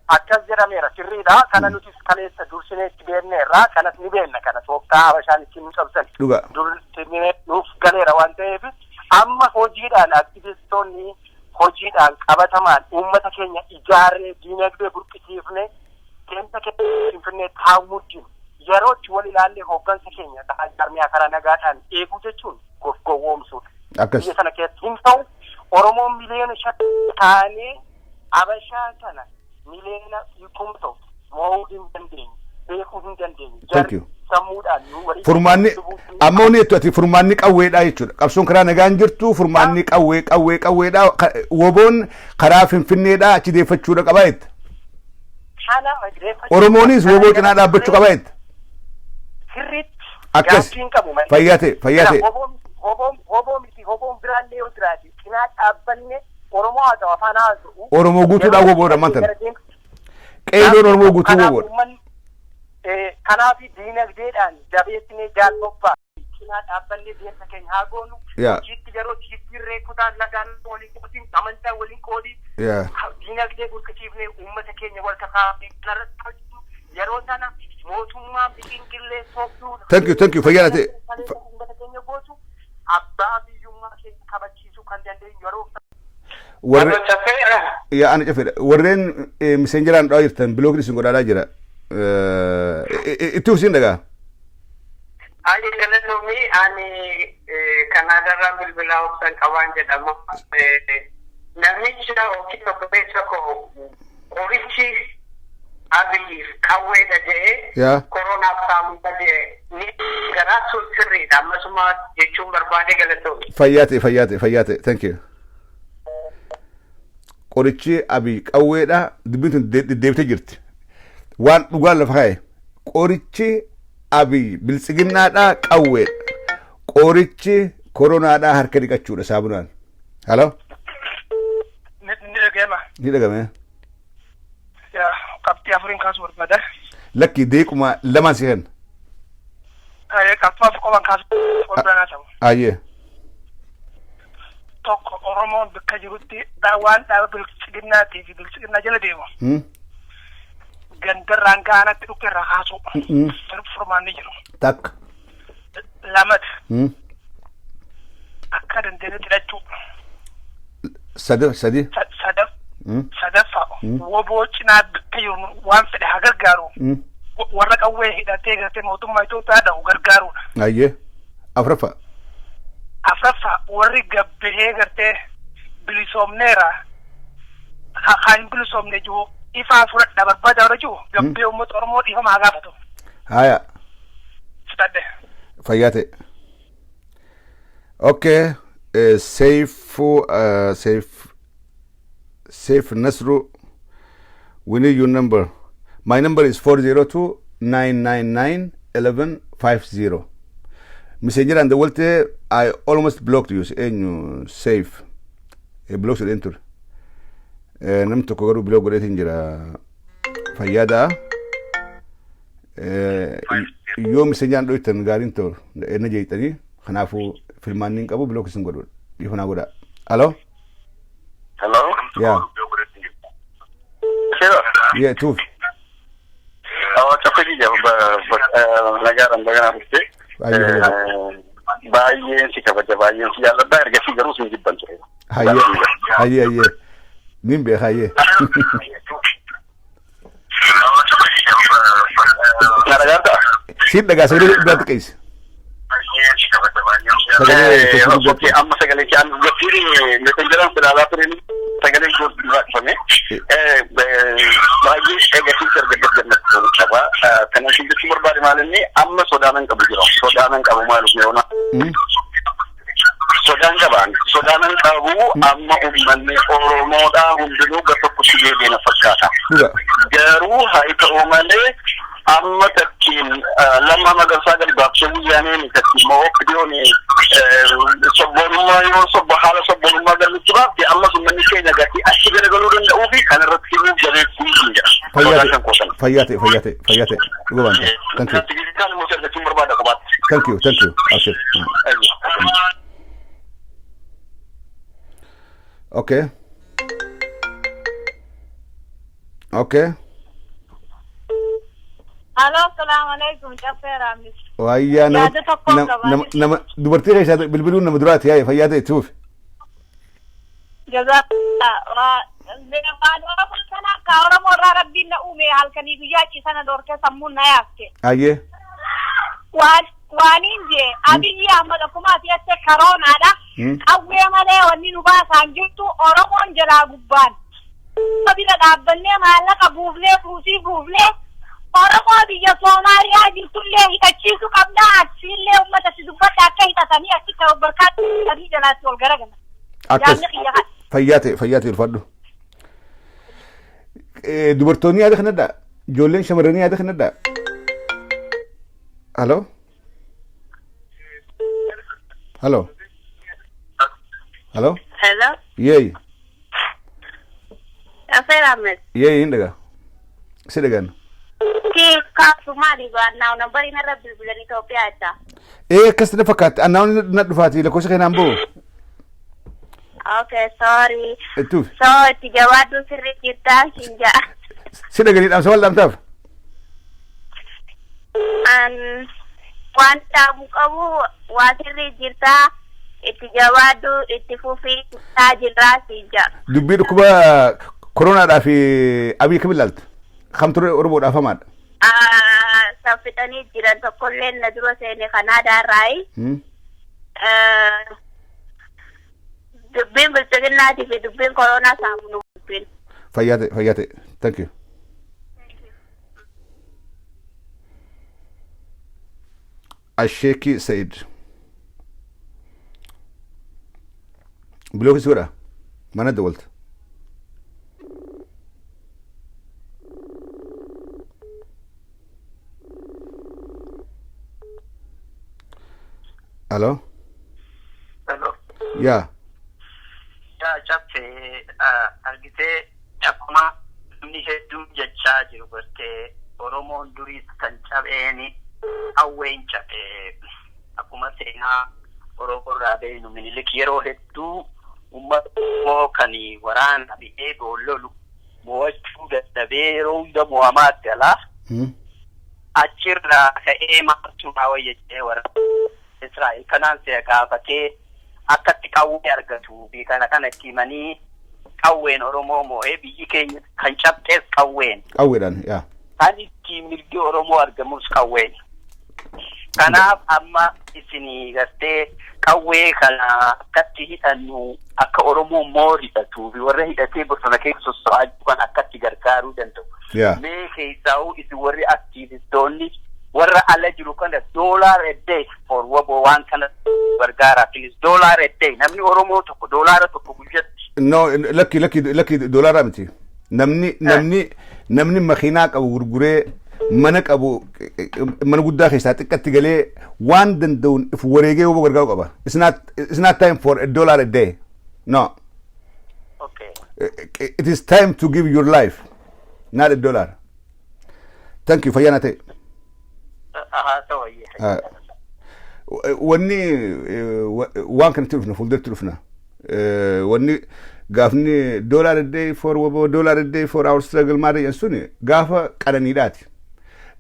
Akkas jedhameera, sirriidha. Kana nutis kaleessa dursinee itti beekneerra. Kanas ni beekna, kana tooftaa Habashaan ittiin nu cabsan. Dhuga. Dursinee nuuf galeera waan ta'eef, amma hojiidhaan aktivistoonni hojiidhaan qabatamaan uummata keenya ijaarree, diinagdee burqisiifne, deemsa keenya Finfinnee taa'uu jiru. Yeroo itti wal ilaallee hooggansa keenya jaarmiyaa karaa nagaadhaan eeguu jechuun gowwoomsuudha. Akkas. Biyya sana keessatti hin ta'u. Oromoon 5 miliyoona taanee Habashaa sana 10,000,000 mo'uu hin dandeenye. Beekuu hin dandeenye. Thank you. Sammuudhaan nu walii Furmaanni amma wanni jettu ati furmaanni qawweedha jechuudha. Qabsoon karaa nagaan jirtu furmaanni qawwee, qawwee, qawweedha. WBOn karaa Finfinneedha achi deeffachuudha qaba jetta. Kana Oromoonis WBO cinaa dhaabbachuu qaba jetta. Sirriitti. Akkas. Gaaffii hin qabu malee. Fayyaa ta'e, fayyaa ta'e. WBO miti, WBOn biraallee yoo jiraate cinaa dhaabbanne, Oromoo haa ta'u, afaan haa ta'u. Oromoo guutuudhaan WBOdha ammaan tana. Qeerroon Oromoo guutuu Kanaaf woboodha. uummanni kanaaf diinagdeedhaan jabeessinee jaallobbaa cinaa dhaabbannee deemsa keenya haa goonu. Hojiitti yeroo jijjiirree kutaan lagaan waliin qoodin, amantaa waliin qoodin, diinagdee burqisiifnee uummata keenya wal kakaafnee kanarratti hojjennu, yeroo sana mootummaan biqilqillee soobduu Thank you, thank you. Fayyaa ta'e. uummata keenya gootu, abbaa biyyummaa keenya kabachiisuu kan dandeenyu yeroo Warre yaa ana cafedha. Warreen messengeraan dhawaa jirtan, blockni isin godhaadhaa jira. Itti usiin dhagaa. Ali, galatoomi. Ani Kanaadaarraa bilbilaa obsan qabaan jedhama. Namicha yookiin obboleessa koo qorichi Abiyyiif qawweedha jedhee koronaaf saamuudha jedhee ni garaa sun sirriidha. Ammasuma jechuun barbaade, galatoomi. Fayyaa ta'e, fayyaa ta'e, fayyaa ta'e. Thank you. Qorichi Abiy qawweedha. Dubbiin tun deddeebitee jirti. Waan dhugaan lafa kaa'e. Qorichi Abiy biltsiginnaadha, qawweedha. Qorichi koronaadha, harka dhiqachuudha saabunaan. Hello? Ni dhaga'ama. Ni dhagame. Yaa, qabxii afuriin kaasuu barbaada. Lakki, deequma lamaan si kenna. Qabxii 4 qofaan kaasuu barbaada ta'u. Ayyee. Tokko, Oromoon bakka jirutti waan dhaaba biltsiginnaatii fi biltsiginnaa jala deemu gandarraan gaanatti dhukke irraa kaasuu. Furmaanni jiru. Takka. Lamata, akka dandeenyetti hidhachuu. Sadi, sadi. Sadaffaa, woboo cinaa bakka jiru waan fedhe haa gargaaru. Warra qawwee hidhatee gartee mootummaa Itoophiyaa dha'u gargaaruudha. Ayyee. Afuraffaa. Afuraffaa, warri gabbahee gartee bilisoomneera haa hin bilisoomne jiru ifaa fudhadha barbaada warra jiru gabbee uummata Oromoo dhiifama haa gaafatu. Haya. Fixadhe. Fayyaa ta'e. Okay. Seifu, Seif, Seif Nasru, we need your number. My number is 402 999 1150. Messenger and the Welte, I almost blocked you. Eenyu Seif. Block godheen ture. Namni tokko garuu block godheetiin jira. Fayyadaa. Yoo messengeraan dhoytan gaariin ta'u na jeeqxanii, kanaafuu filmaanni hin qabu, block isin godhu, dhiifanaa godhaa. Hello? Hello? Yaa. Shira. Yeah, tuuf. Awa caffee nagaadhaan baganaa dhufte. Baay'ee. Baay'een si kabaja, baay'een si jaalladha, ergasii garuu sin jibban ture. Hayyee, hayyee, hayyee. Nin beeka, hayyee. Na dhagaartaa? Siin dhagaa, sagalee biraa xiqqeessi. Sagalee tokko Okay, amma sagalee kee an gatiin messengeraan ilaalaa ture, sagaleen koo duraa dhufame. Baay'ee eegatiin argadde gammachuu qaba. Kana isin jechuu barbaade maal, inni amma sodaanan qabu jira. Sodaanan qabu maal yoona? Sodaan qabaan. Sodaanan qabu amma uummanni Oromoodhaa hundinuu gar tokkotti deebi'e na fakkaata. Dhuga. Garuu haa ta'u malee, amma takkiin Lammaa Magarsaa gadi baafsee guyyaaneen takkiin immoo OPDOn sobboonummaa yoo sobba haala sobboonummaa galmichi baafte, ammas uummanni keenya gatii achi garagaluu danda'uu fi kan irratti himuu jabeessuu hin jira. Fayyaa Sodaan ta'e. kan koosan. Fayyaa ta'e, fayyaa ta'e, fayyaa ta'e. Dhuga baanta. Thank you. Kan immoo argachuun barbaada kophaatti. Thank you, thank you. Abshir. Okay. Okay. Hello, salaamu alaikum. Caffee Raamis. Wayyaa nama Yaada tokkoon nama qaba. nama nama dubartii keessaa bilbiluun nama duraati, yaa'e, fayyaa ta'e, tuuf. Jazakallah. Waan Oromoo sana akka Oromoo irraa Rabbiin na uume halkanii guyyaa ciisana dhoorkee sammuun na yaafte. Ayyee. Waaniin jee Abiyyi Ahmad akkuma ati jette karoonaadha. Qawwee malee wanni nu baasaan jirtu Oromoon jalaa gubbaan. Bira dhaabbannee maallaqa buufnee, buusii buufnee, Oromoo biyya Soomaaliyaa jirtullee hidhachiisuu qabna, achiillee uummata si dubbadha akka hidhatanii achitti barkaatti jalaatti ol garagalan. Akkas. Yaadni kiyya kana. Fayyaa ta'e, fayyaa ta'e, ulfaadhu. Dubartoonni yaada kanadha. Ijoolleen shamarranii yaada kanadha. Hello? Hello? Hello? Hello. Yeey. Caffee Ahmed. Yeey, hin dhagaa. Si dhagan. Kaasu maali baannaa nambarii narra bilbilan Itoophiyaa jecha. Ee, akkas na fakkaatti. Annaa na dhufaati lakkoofsa keenaan boo. Okay, sorry. Ittuuf. So itti jabaadhu, sirrii jirtaa hin ja'a. Si dhaganii dhaamsa wal dhaamtaaf. An waan dhaamu qabu, waa sirrii jirtaa, itti jabaadhu, itti fufii taa jirraa siin ja'a. Dubbii dhukkuba koronaadhaa fi Abiy kam ilaalta? Kam ture Oromoodhaaf hamaadha? Saffixanii jiran tokkollee na dura seene Kanaadaarraayi. Dubbiin bilchiginnaatii fi dubbiin koronaa saamunu dubbiin. Fayyaa ta'e, fayyaa ta'e. Thank you. Asheekii Said. Block si godha. Mana dawalta. Alo? Hello. Yaa. Yaa Caffee, argitee, akkuma namni hedduun jechaa jiru gartee Oromoon duriis kan cabeeni qawween cabee. Akkuma seenaa Oromoo irraa beeknu, Minilik yeroo hedduu uummata Oromoo kan waraana biyee boollolu mo'achuu dadhabee yeroo hunda mo'amaa galaa. Achirraa ka'ee maaltu naa wayya jedhee warra Israa'el kanaan si'a gaafatee akkatti qawwee argatu fi kana kana itti himanii qawween Oromoo mo'ee biyyi keenya kan cabxees qawween. Qawweedhaan, yaa. Kan ittiin mirgi Oromoo argamus qawween. Kanaaf amma isinii gartee qawwee kana akkatti hidhannu, akka Oromoon moo hidhatuu fi warra hidhatee bosona keessa sosso'aa jiru kan akkatti gargaaruu danda'u. Mee keessaa'uu isin warri aktiivistoonni warra ala jiru kana dollar a day for WBO waan kana gargaara, please. Dollar a day, namni Oromoo tokko $1 guyyatti. No, lakki, lakki, lakki, doolaaraa miti. Namni makiinaa qabu gurguree, mana qabu mana guddaa keessaa xiqqatti galee, waan danda'uun if wareegee WBO gargaaruu qaba. It's not time for a dollar a day. No. Okay. It is time to give your life, not a dollar. Thank you. Fayyaa na ta'e. Haa ta'u, ayyee. Wanni waan kanatti dhufna, fuulduratti dhufna. Wanni gaafni dollar a day for WBO, dollar a day for our struggle maal jedhan suni gaafa qananiidhaati.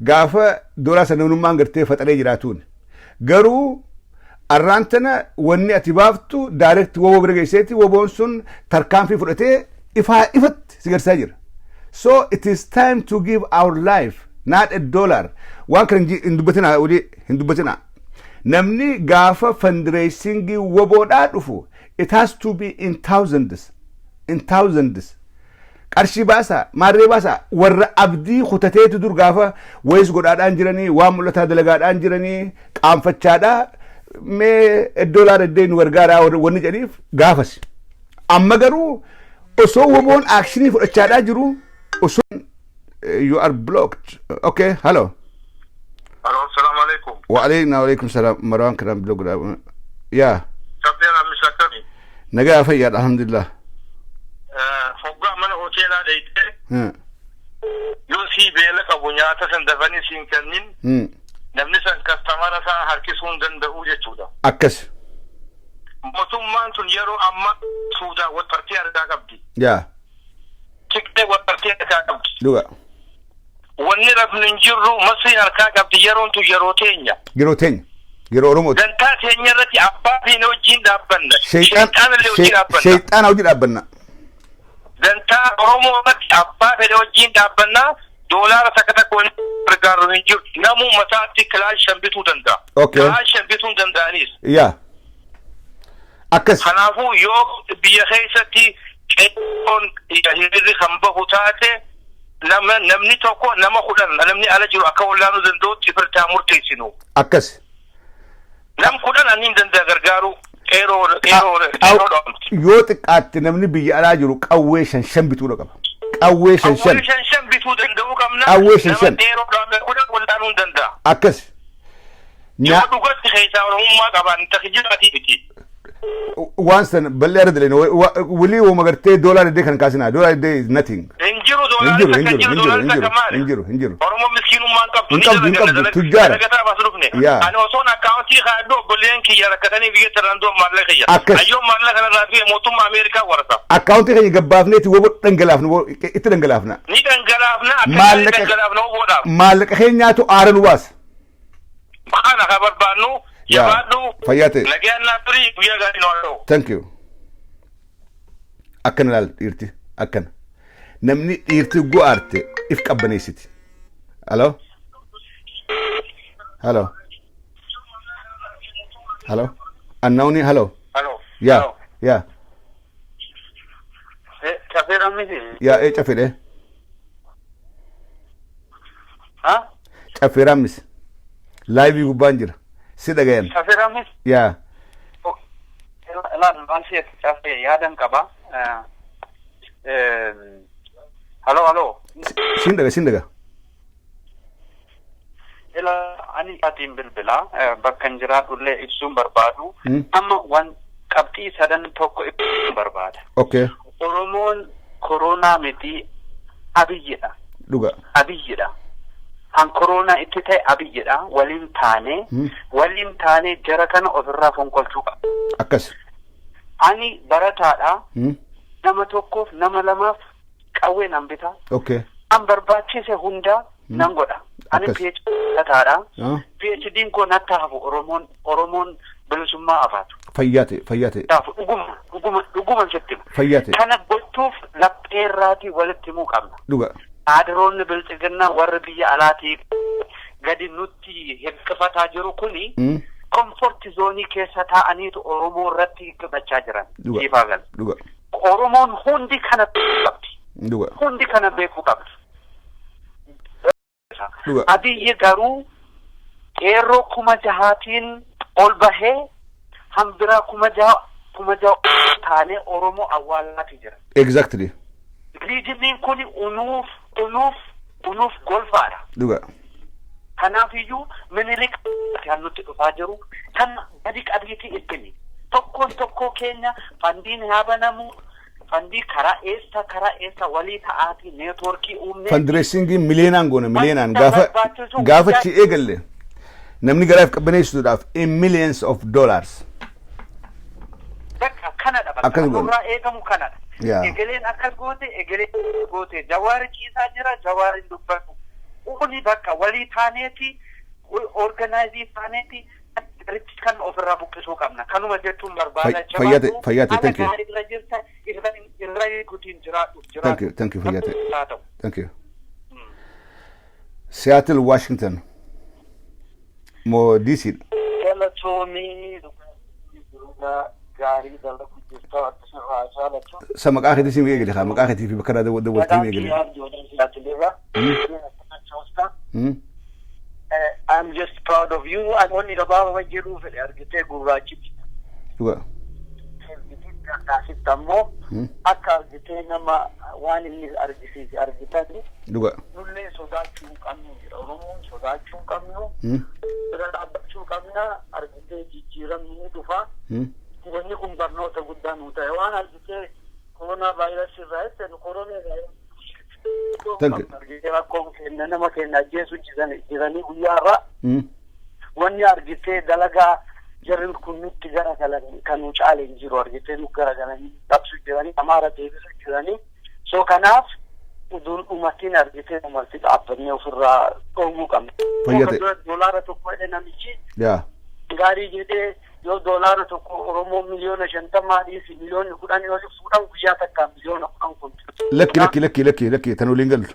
Gaafa doolaa sana namummaan gartee faxaree jiraatuun. Garuu arraan tana wanni ati baaftu direct WBO bira geesseeti WBOn sun tarkaanfii fudhatee ifaa ifatti si garsiisaa jira. So it is time to give our life, not a dollar. Waan kana hin dubbatinaa, olii hin dubbatinaa. Namni gaafa fundraisingii WBOdhaa dhufu it has to be in thousands. In thousands. Qarshii baasaa, maarree baasaa, warra abdii kutateetu dur gaafa wayis godhaadhaan jiranii, waan mul'ataa dalagaadhaan jiranii, qaanfachaadhaa, mee dollar a day nu gargaaraa wanni jedhaniif gaafas. Amma garuu osoo WBOn actionii fudhachaadhaa jiru osoo you are blocked. Okay, hello. Hello, salaam alaikum. Wa alayna wa alaikum salam. Marwan kanaan block godhaa. Yaa. Caffee Raammis, akkami? Nagaa, fayyaadha, alhamdulillah. Hoggaa mana hoteelaa dheeytee yoo sii beela qabu nyaata san dafanii siin kennin, namni san customera isaa harkisuu hin danda'u jechuudha. Akkas. Mootummaan tun yeroo amma Suudaan waxxartee harkaa qabdi. Yaa. Tigree waxxartee harkaa qabdi. Dhuga. Wanni rafnu hin jirru, Masriin harkaa qabdi. Yeroon tun yeroo teenya. Yeroo teenya. Yeroo Oromooti. Dantaa teenya irratti abbaa fi wajjin dhaabbanna. Sheexaana illee wajjin dhaabbanna. Sheexaana hojii dhaabbanna. Dantaa Oromoo irratti abbaa fedhe wajjin dhaabbanna. $1 takka wanni gargaaru hin jiru. Namuu mataatti kilaash 5 bituu danda'a. Kilaash 5 bituu hin danda'anis. Yaa. Akkas. Kanaafuu yoo biyya keessatti qeerroon hiriirri kan bahu taate, namni tokko nama 10 namni ala jiru akka wallaanuu danda'utti ifirtaa murteessinu. Akkas. Nam 10 ani hin danda'a gargaaru, qeerroo dhoomti. Yoo xiqqaatte namni biyya alaa jiru qawwee shan shan bituudha qaba. Qawwee shan shan. Qawwee shan shan bituu danda'uu qabna. Qawwee shan shan. Nama qeerroo dhoome 10 wallaanuu hin danda'a. Akkas. Yoo dhugatti keessaa Oromummaa qaban takijiraatii miti. Waan san bal'ee irra daleen walii wooma gartee dollar a day kan kaasinaa. Dollar a day is nothing. Hin Jiru Hin doolaarri jiru, hin takka jiru, hin jiru hin jiru, doolaarri hin takka jiru, maali? hin jiru, hin jiru. Oromoon miskiinummaa hin qabdu. Hin qabdu, hin qabdu, tujjaara. Dalagataa baas dhufne. Yaa. Ani osoon akkaawuntii kaadhu obboleen kiyya rakkatanii biyya sararaan du'an maallaqa kiyya. Akkas. Ayyoon maallaqa kanarraa fi mootummaa Ameerikaa warasa. Akkaawuntii keenya gabbaafneeti woboo dhangalaafna, itti dhangalaafna. Ni dhangalaafna akka dhangalaafna woboodhaaf. Maallaqa keenyaatu aara nu baasa. Kana ka barbaannu Yaa. jabaadhu. Fayyaa ta'e. Nagaan naa turii, guyyaa gaarii nu haa ta'u. Thank you. Akkana laal dhiirti akkana. Namni dhiirti gu'aarte if qabbaneessiti. Hello? Hello? Hello? Annauni, hello? Hello. Yeah. Yeah. Cafeera miti. Yeah, ee cafedhe. Ha? Cafeeraan mis. Live gubbaan jira. Si dhagayan. Cafeera miti. Yeah. Ilaal, maal si'etti cafee yaadan qaba. Hello, hello. Siin dhaga, siin dhaga. Ila ani atiin bilbila bakka hin jiraadhullee ibsuun barbaadu. Amma waan qabxii sadan tokko ibsuun barbaada. Okay. Oromoon koronaa miti, Abiyyidha. Dhuga. Abiyyidha. Han koronaa itti ta'e Abiyyidha. Waliin taanee waliin taanee jara kana ofirraa fonqolchuu qaba. Akkas. Ani barataadha. Nama tokkoof, nama lamaaf qawwee nan bita. An barbaachise hunda nan godha. Ani PhD barataadha. PhD'n koo natti hafu, Oromoon bilisummaa afaatu. Fayyaa ta'e, fayyaa ta'e. Hafu, dhuguma dhuguma dhuguma sitti hima. Fayyaa ta'e. Kana gochuuf lapheerraatii walitti himuu qabna. Dhuga. Kaadiroonni bilxiginnaa warri biyya alaatii gadi nutti hirqifataa jiru kuni comfort zone keessa taa'aniitu Oromoo irratti hirqifachaa jiran. Dhuga. Siifaa gala. Dhuga. Oromoon hundi kana qabdi. Dhuga. Hundi kana beekuu qabdi. Dhuga. Abiyyi garuu qeerroo 6,000tiin ol bahee hambiraa 6,000 6,000 taanee Oromoo awwaalaati jira. Exactly. Riijiniin kun unuuf unuuf unuuf golfaadha. Dhuga. Kanaafiyyuu Minilik kan nutti dhufaa jiru kan gadi qabiitii ittimi. Tokkoon tokkoo keenya fandiin haa banamu, fandii karaa eessa karaa eessa walii ta'aatii networkii uumnee. Fundraisingii miliyoonaan goona, miliyoonaan. Wanta gaafa barbaachisu gaafa achi eegalle namni garaaf qabbaneessuudhaaf in millions of dollars. Bakka kanadha bakka Akkas goona. nurraa eegamu kanadha. Egeleen akkas goote, egeleen goote, Jawaari ciisaa jira, Jawaari hin dubbatu. Kuni bakka walii taaneeti organize taaneeti ritti kan ofirraa buqqisuu qabna. Kanuma jechuun barbaada. Fayyaa ta'e, fayyaa ta'e, thank you. Haala gaarii irra jirta, irra irra guutiin jiraadhu. Thank you, thank you, fayyaa ta'e. Haa ta'u. Thank you. Seattle, Washington. Moo DC. Galatoomii, gaarii dalagu jirta, akkasirraa jaalatu. Sa maqaa keetii si eegale haa, maqaa keetii fi bakka irraa dawwaltee Maqaan eegale. kiyya Abdii Seattle irraa. I'm just proud of you. Ani wanni gabaabaa jedhuu fedhe argitee gurraachitti. Dhuga. Asitti ammoo akka argitee nama waan inni argisiise argitanii Dhuga. nullee sodaachuu hin qabnu jira. Oromoon sodaachuu hin qabnu. Bira dhaabbachuu qabna. Argitee jijjiiramni ni dhufa. Wanni kun barnoota guddaa nuu ta'e. Waan argitee koronaa vaayirasii irraa jettee koronaa vaayirasii. Thank you. Argitee rakkoon keenya nama keenya ajjeesu jiranii guyyaa irraa wanni argitee dalagaa jarri kun nutti garagalan kan nu caale hin jiru, argitee nu garagalanii qabsu jiranii, Amaara deebisu jiranii. So kanaaf uduun dhumatiin argitee umarti dhaabbannee ofirraa dhoowwuu qabna. Fayyaa ta'e. Dura $1 jedhe namichi gaarii jedhee, yoo $1 Oromoo 50 miliyoonaa dhiisi 10 miliyoona yoo fuudhan guyyaa takkaan 10 miliyoona kun. Lakki, lakki, lakki, lakki, lakki, tan waliin galtu.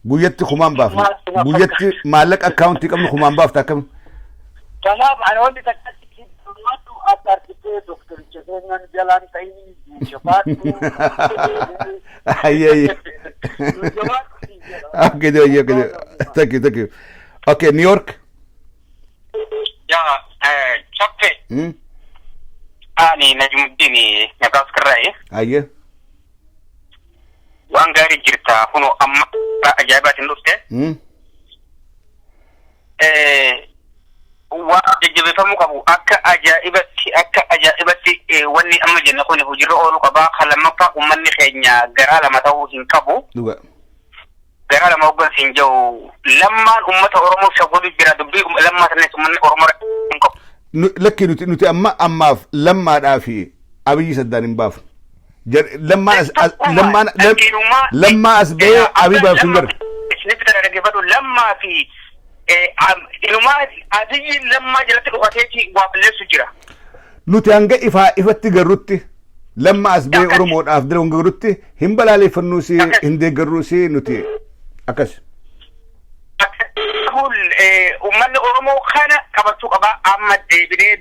Guyyatti kumaan baafna. Guyyatti maallaqa akkaawuntii qabnu kumaan baafta akkam? Kanaaf ani wanti takkatti gammadu akka argitee doktoricha keenyan jalaan ta'in jabaadhu. Ayyee ayyee. Okay, okay, okay. Thank you, thank you. Okay, New York. Yaa Chappe, ani Najmuddin maqaa Askarraayi. Ayyee. Waan gaarii jirta, kunoo amma ajaa'ibaatiin dhufte. Waan Jajjabeeffamuu qabu akka ajaa'ibatti wanni amma jenne kun hojiirra ooluu qaba. Kan lammaffaa uummanni keenya garaa lama ta'uu hin qabu. Dhuga. Garaa lama hoggansi hin jiru. Lammaan uummata Oromoo shaggoluu jira dubbii lammaa sanis uummanni Oromoo hin qabu. Lakki nuti amma ammaaf lammaadhaa fi Abiyyi saddaan hin baafnu. Lammaa as ba'ee Abiyyi baaftu hin garre. Isinitti kana dhaggeeffatu lammaa fi inumaa Abiyyi lammaa jalatti dhokateeti waa balleessu jira. Nuti hanga ifaa ifatti garrutti lammaa as ba'ee Oromoodhaaf dira hanga garrutti hin balaaleffannuus hin deeggarruus nuti akkas. Uummanni Oromoo kana qabachuu qaba amma deebinee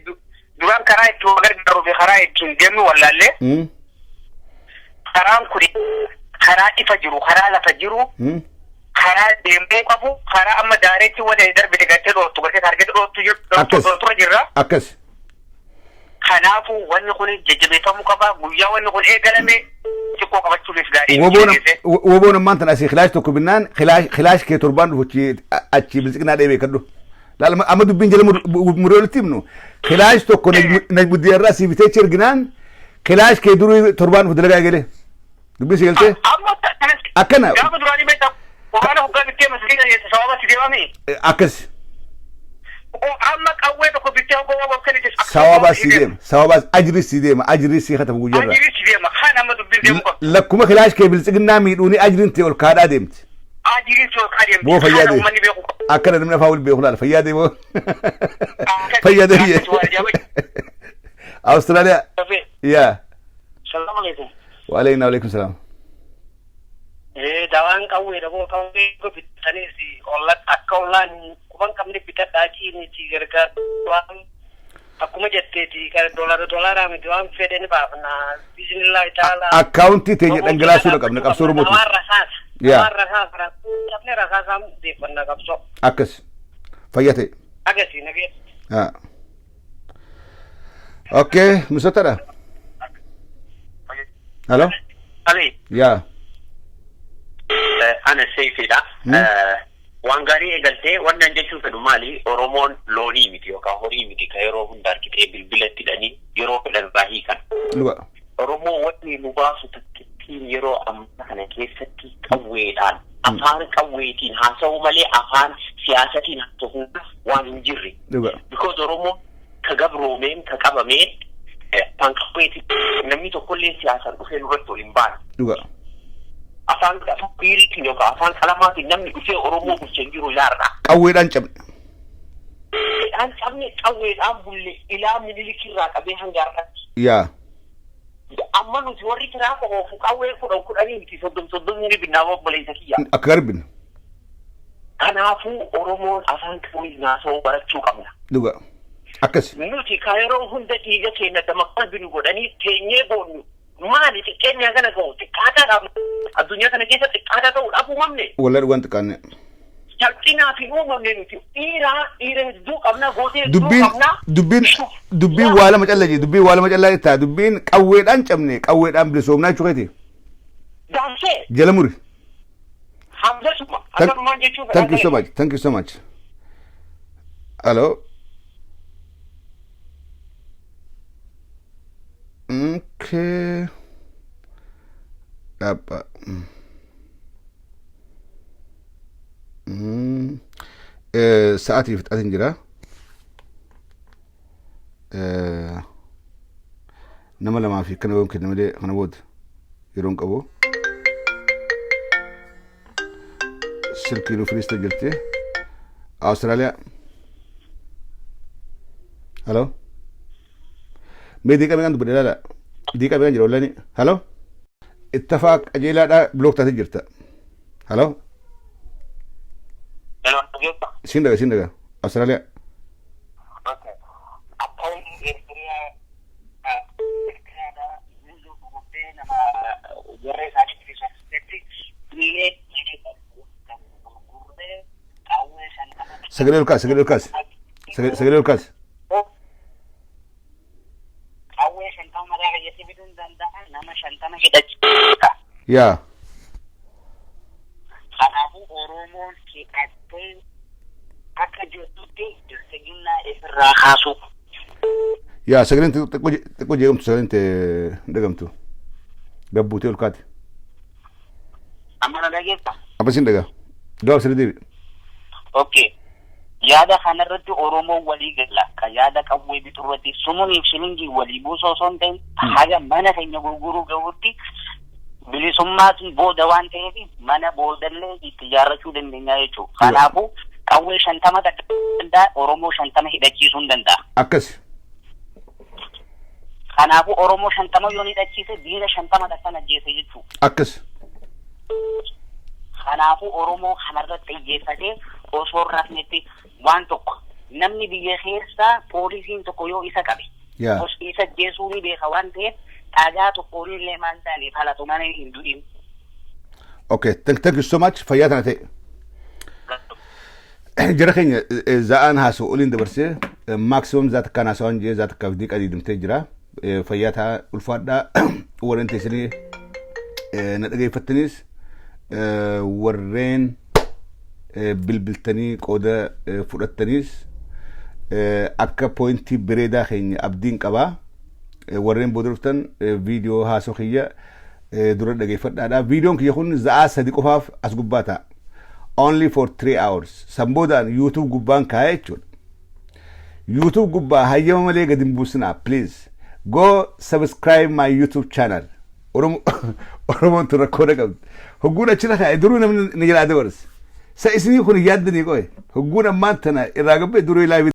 duraan karaa ittiin wal gargaaruu fi karaa ittiin deemnu wallaallee karaan kun karaa ifa jiru karaa lafa jiru karaa deemuu qabu karaa amma daareetti wal darbite gartee dhoortu gartee taargeetti dhoortu jirra. Akkas. Kanaafuu wanni kun jajjabeeffamuu qaba guyyaa wanni kun eegalame xiqqoo qabachuunis gaarii. Woboon ammaan tan asii kilaash tokko binnaan kilaash kee torbaan dhufu achi biltsiqnaa dheebee kadhu. Laal amma dubbiin jala muree olitti himnu kilaash tokko Najmuddin irraa asii bitee achi erginaan kilaash kee durii torbaan dhufu dalagaa eegale. Dubbiin si galtee? Akkana. Gaafa duraanii beektaa quraana hoggaa bittee masgiida sababa si deemame. Akkas. Amma qawwee tokko bittee hoggaa waa kennite. Sababa si deema sababa ajri si deema ajri si katabu guyyaarra. Ajri si deema kan amma dubbiin deemu qaba. Lakkuma kilaash kee biltsiginnaa miidhuuni ajriin ta'e ol kaadhaa deemti. Ajriin ta'e ol kaadhaa deemti. Boo fayyaa deema. Akkana namni afaan wal beeku laala fayyaa deema. Fayyaa deema. Awustiraaliyaa. Yaa. Salaamu alaikum. Waaleykum alaikum salaam. Dawaan qawweedha boo qawwee bitaniis akka ollaan quban qabne bitadhaa ciiniiti gargaaru waan akkuma jetteeti doolaara miti waan fedhe ni baafna biizinillaahi ta'ala. Akkaawuntii teenya dhangalaasuu qabna qabsoo Oromooti. Dawaan rasaasa. Dawaan rasaasa qabne rasaasaan deeffanna qabsoo. Akkas fayyaa ta'e. Akkasii nagee. Okay, musatadha. Halo. Ali. Yaa. Ana seefiidha. Waan gaarii eegaltee wannan jechuun fedhu maali? Oromoon loonii miti yookaan horii miti kan yeroo hunda harkitee bilbilatti hidhanii yeroo fedhan irraa hiikan. Oromoo wanni nu baasu takkittiin yeroo ammaa kana keessatti qawweedhaan afaan qawweetiin haasa'u malee afaan siyaasatiin haasa'u waan hin jirre. Because Oromoon ka gabroomeen ka qabameen afaan qawweetiin namni tokkollee siyaasaan dhufee nurratti ol hin baane. Afaan biiriitiin yookaan afaan qalamaatiin namni dhufee Oromoo bulchaa hin jiru ilaarra. Qawweedhaan cabne. Qawweedhaan cabne qawweedhaan bulle ilaa Minilikirraa qabee hanga har'aatti. Yaa. Amma nuti warri tiraafa oofu qawwee 10 10 miti 30 30 ni binnaa obboleessa kiyya. Akka garbin. Kanaafuu Oromoon afaan qawwee haasa'uu barachuu qabna. Dhuga. Akkas. Nuti ka yeroo hunda dhiiga keenya dama qalbi nu godhanii teenyee boonnu. Maali xiqqeenni hagana ga'u xiqqaataadhaaf addunyaa kana keessa xiqqaataa ta'uudhaaf uumamne. Walaa dhugaan xiqqaanne. Salphinaaf hin uumamne nuti dhiira hedduu qabna gootee hedduu qabna. Dubbiin waa lama callaa jee dubbiin waa lama callaa jettaa dubbiin qawweedhaan cabne qawweedhaan bilisoomnaa jechuu keeti. Daansee. Jala muri. Hamzasuma akkanumaan jechuun. Thank you so much. Thank you so much. Hello. Okay. Dhapha. Sa'aatii fixatiin jira. Nama lamaa fi kana yoon kenna malee kana booda yeroon qabu. Silkii nu firiista jirti. Awustiraaliyaa. Halo. Mee diiqa meeqaan dubbadhe ilaala. Diiqa meeqaan jira wallani. Halo. Ittafaa qajeelaadhaa bilook taatee jirta. Halo. Siin dhaga siin dhaga. Awustiraaliyaa. Sagalee ol kaasi sagalee ol kaasi. Sagalee ol kaasi. Qawwee 50 mataa keessatti fiduu hin danda'an nama 50 hidhachiisa. Yaa. Kanaafuu Oromoon hidhattee Akka jirtutti Bilxiginnaa ifirraa kaasu. Yaa, sagaleen xiqqoo jeeqamtu, sagaleen dhagamtu. Gabbuutee ol kaate. Amma na dhageessa? Amma sin dhagaa. Gabaabsanii deebi. Okay. Yaada kanarratti Oromoo walii gala. Ka yaada qawwee bituu irratti sumuniif shilingii walii buusoo osoo hin ta'in, haga mana keenya gurguruu gahuutti, bilisummaatu booda waan ta'eef mana boodallee itti ijaarrachuu dandeenya jechuudha. Kanaafuu qawwee 50 takka danda'a, Oromoo 50 hidhachiisuu hin danda'a. Akkas. Kanaafuu Oromoo 50 yoon hidhachiise, diina 50 takkan ajjeese jechuudha. Akkas. Kanaafuu Oromoo kanarratti xiyyeeffatee osoo hin rafnetti waan tokko, namni biyya keessaa poolisiin tokko yoo isa qabe isa ajjeesuu ni beeka waan ta'eef, dhagaa tokkoon illee maal ta'anii falatu malee hin du'in. Okay, thank you so much. Fayyaa tana ta'e. Jara keenya, za'aan haasa'u oliin dabarsee, maximum zaa takkaan haasawaan jee, zaa takkaaf diiqa diidamtee jira. Fayyaa ta'a, ulfaadhaa. Warreen teessanii na dhageeffattanis, warreen bilbiltanii qooda fudhattanis, akka pointii bireedaa keenya abdiin qabaa. Warreen booda dhuftan viidiyoo haasoo kiyya dura dhageeffadhaadha. Viidiyoon kiyya kun za'aa 3 qofaaf as gubbaa ta'a. Only for 3 hours. San boodaan YouTube gubbaan kaa'ee jechuudha. YouTube gubbaa hayyama malee gadi hin buusinaa, please. Go subscribe my YouTube channel. Oromoon tun rakkoo qabdi. Hogguun achirra kaa'e duruu namni ni jalaa dabarse. Sa isinii kun hin yaaddanii qo'e. Hogguun ammaan tana irraa gabbee duruu live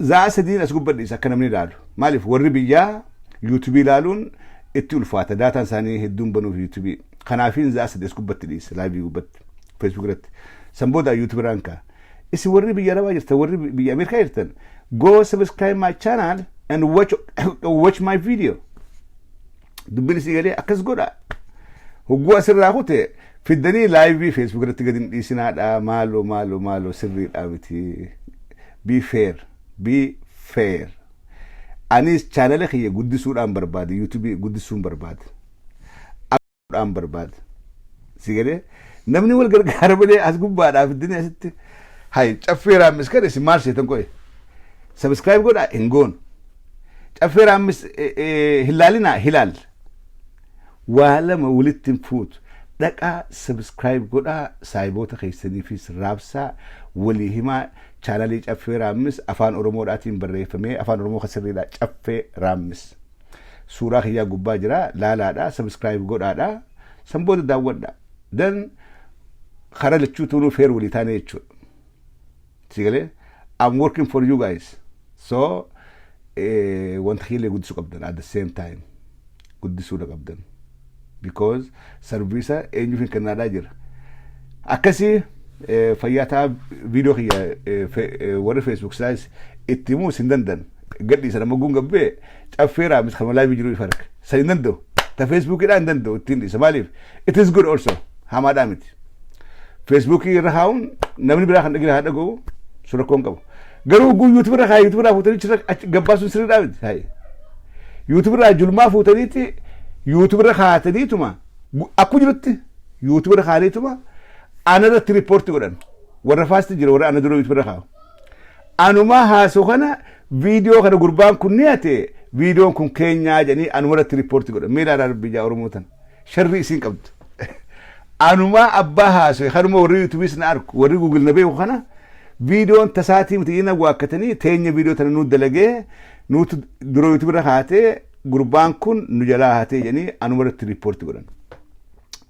za'a 3n as gubbadhiisa akka namni ilaalu. Maaliif, warri biyyaa YouTubeii ilaaluun itti ulfaata. Dataan isaanii hedduun banuuf YouTubeii. Kanaafiin za'a 3 as gubbatti dhiisa, liveii gubbatti, Facebook irratti. San booda YouTubeii irraan ka'a. Isin warri biyya Arabaa jirtan, warri biyya Ameerikaa jirtan, go subscribe my channel and watch my video. Dubbiin isii galee akkas godha. Hogguu asirraa kute fiddanii liveii Facebook irratti gadi hin dhiisinaadha. Maaloo, maaloo, maaloo, sirriidha miti. Be fair. Be fair. Anis channela kiyya guddisuudhaan barbaade, YouTubeii guddisuun barbaade. Dhaan barbaade. Si galee, namni wal gargaara malee as gubbaadhaa fiddanii asitti hay Caffee Raammis kan isin maal seetan qo'e. Subscribe godhaa, hin goonu. Caffee Raammis hin laalinaa, hilaal. Waa lama walitti hin fuutu. Dhaqaa subscribe godhaa, saayiboota keessaniifis raabsaa, walii himaa. Channelii Caffee Raammis Afaan Oromoodhaatiin barreeffamee, Afaan Oromoo kan sirriidha, Caffee Raammis. Suuraa kiyyaa gubbaa jira, laalaadha, subscribe godhaadha, san booda daawwadha. Dan karaa lachuu tuunuu fair walii taane jechuudha. Si galee, I'm working for you guys. So wanta kiillee guddisuu qabdan, at the same time guddisuudha qabdan. Because service eenyuuf hin kennaadhaa jira. Akkasii, fayyaa ta'aa. Viidiyoo kiyya warri Facebook saayis itti himuu hin dandan. Gadhiisan amma guun gabbee Caffee Raamis kan liveii jiru ifa harka. San hin danda'u. Ta Facebookidhaa hin danda'u ittiin dhiisa. Maaliif? It is good also. Hamaadhaa miti. Facebookii irra kaa'uun namni biraa kan dhagee haa dhaga'u, sun rakkoo hin qabu. Garuu guu YouTube irra kaa'e, YouTube irraa fuutanii achi gabbaasuun sirriidhaa miti. Hayi. YouTube irraa julmaa fuutaniiti YouTube irra kaa'ataniituma akku jirutti YouTube irra kaa'aniituma ana irratti reportii godhan. Warra faasti jira, warra ana dura YouTube irra kaa'u. Anuma haasoo kana, viidiyoo kana gurbaan kun ni hate, viidiyoon kun keenyaa jedhanii anuma irratti reportii godhan. Mee ilaalaa biyya Oromoo tana. Sharri isiin qabdu. Anuma abbaa haasoo kanuma, warri YouTubeiis na arku, warri Google na beeku kana, viidiyoon tasaatii miti na waakkatanii teenya viidiyoo tana nu dalagee, nuutu dura YouTube irra kaatee, gurbaan kun nu jalaa hatee jedhanii anuma irratti reportii godhan.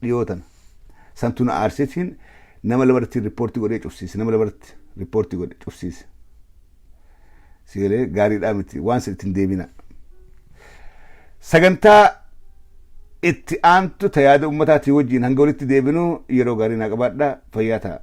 Dhiyoo tana. Santu na aarseetiin nama lama irratti reportii godhee cufsiise. Nama lama irratti reportii godhe cufsiise. Sigalee, gaariidhaa miti waan sin ittiin deebina. Sagantaa itti aantu tayaada ummataatii wajjin hanga walitti deebinu yeroo gaarii naa qabaadha, fayyaa ta'a.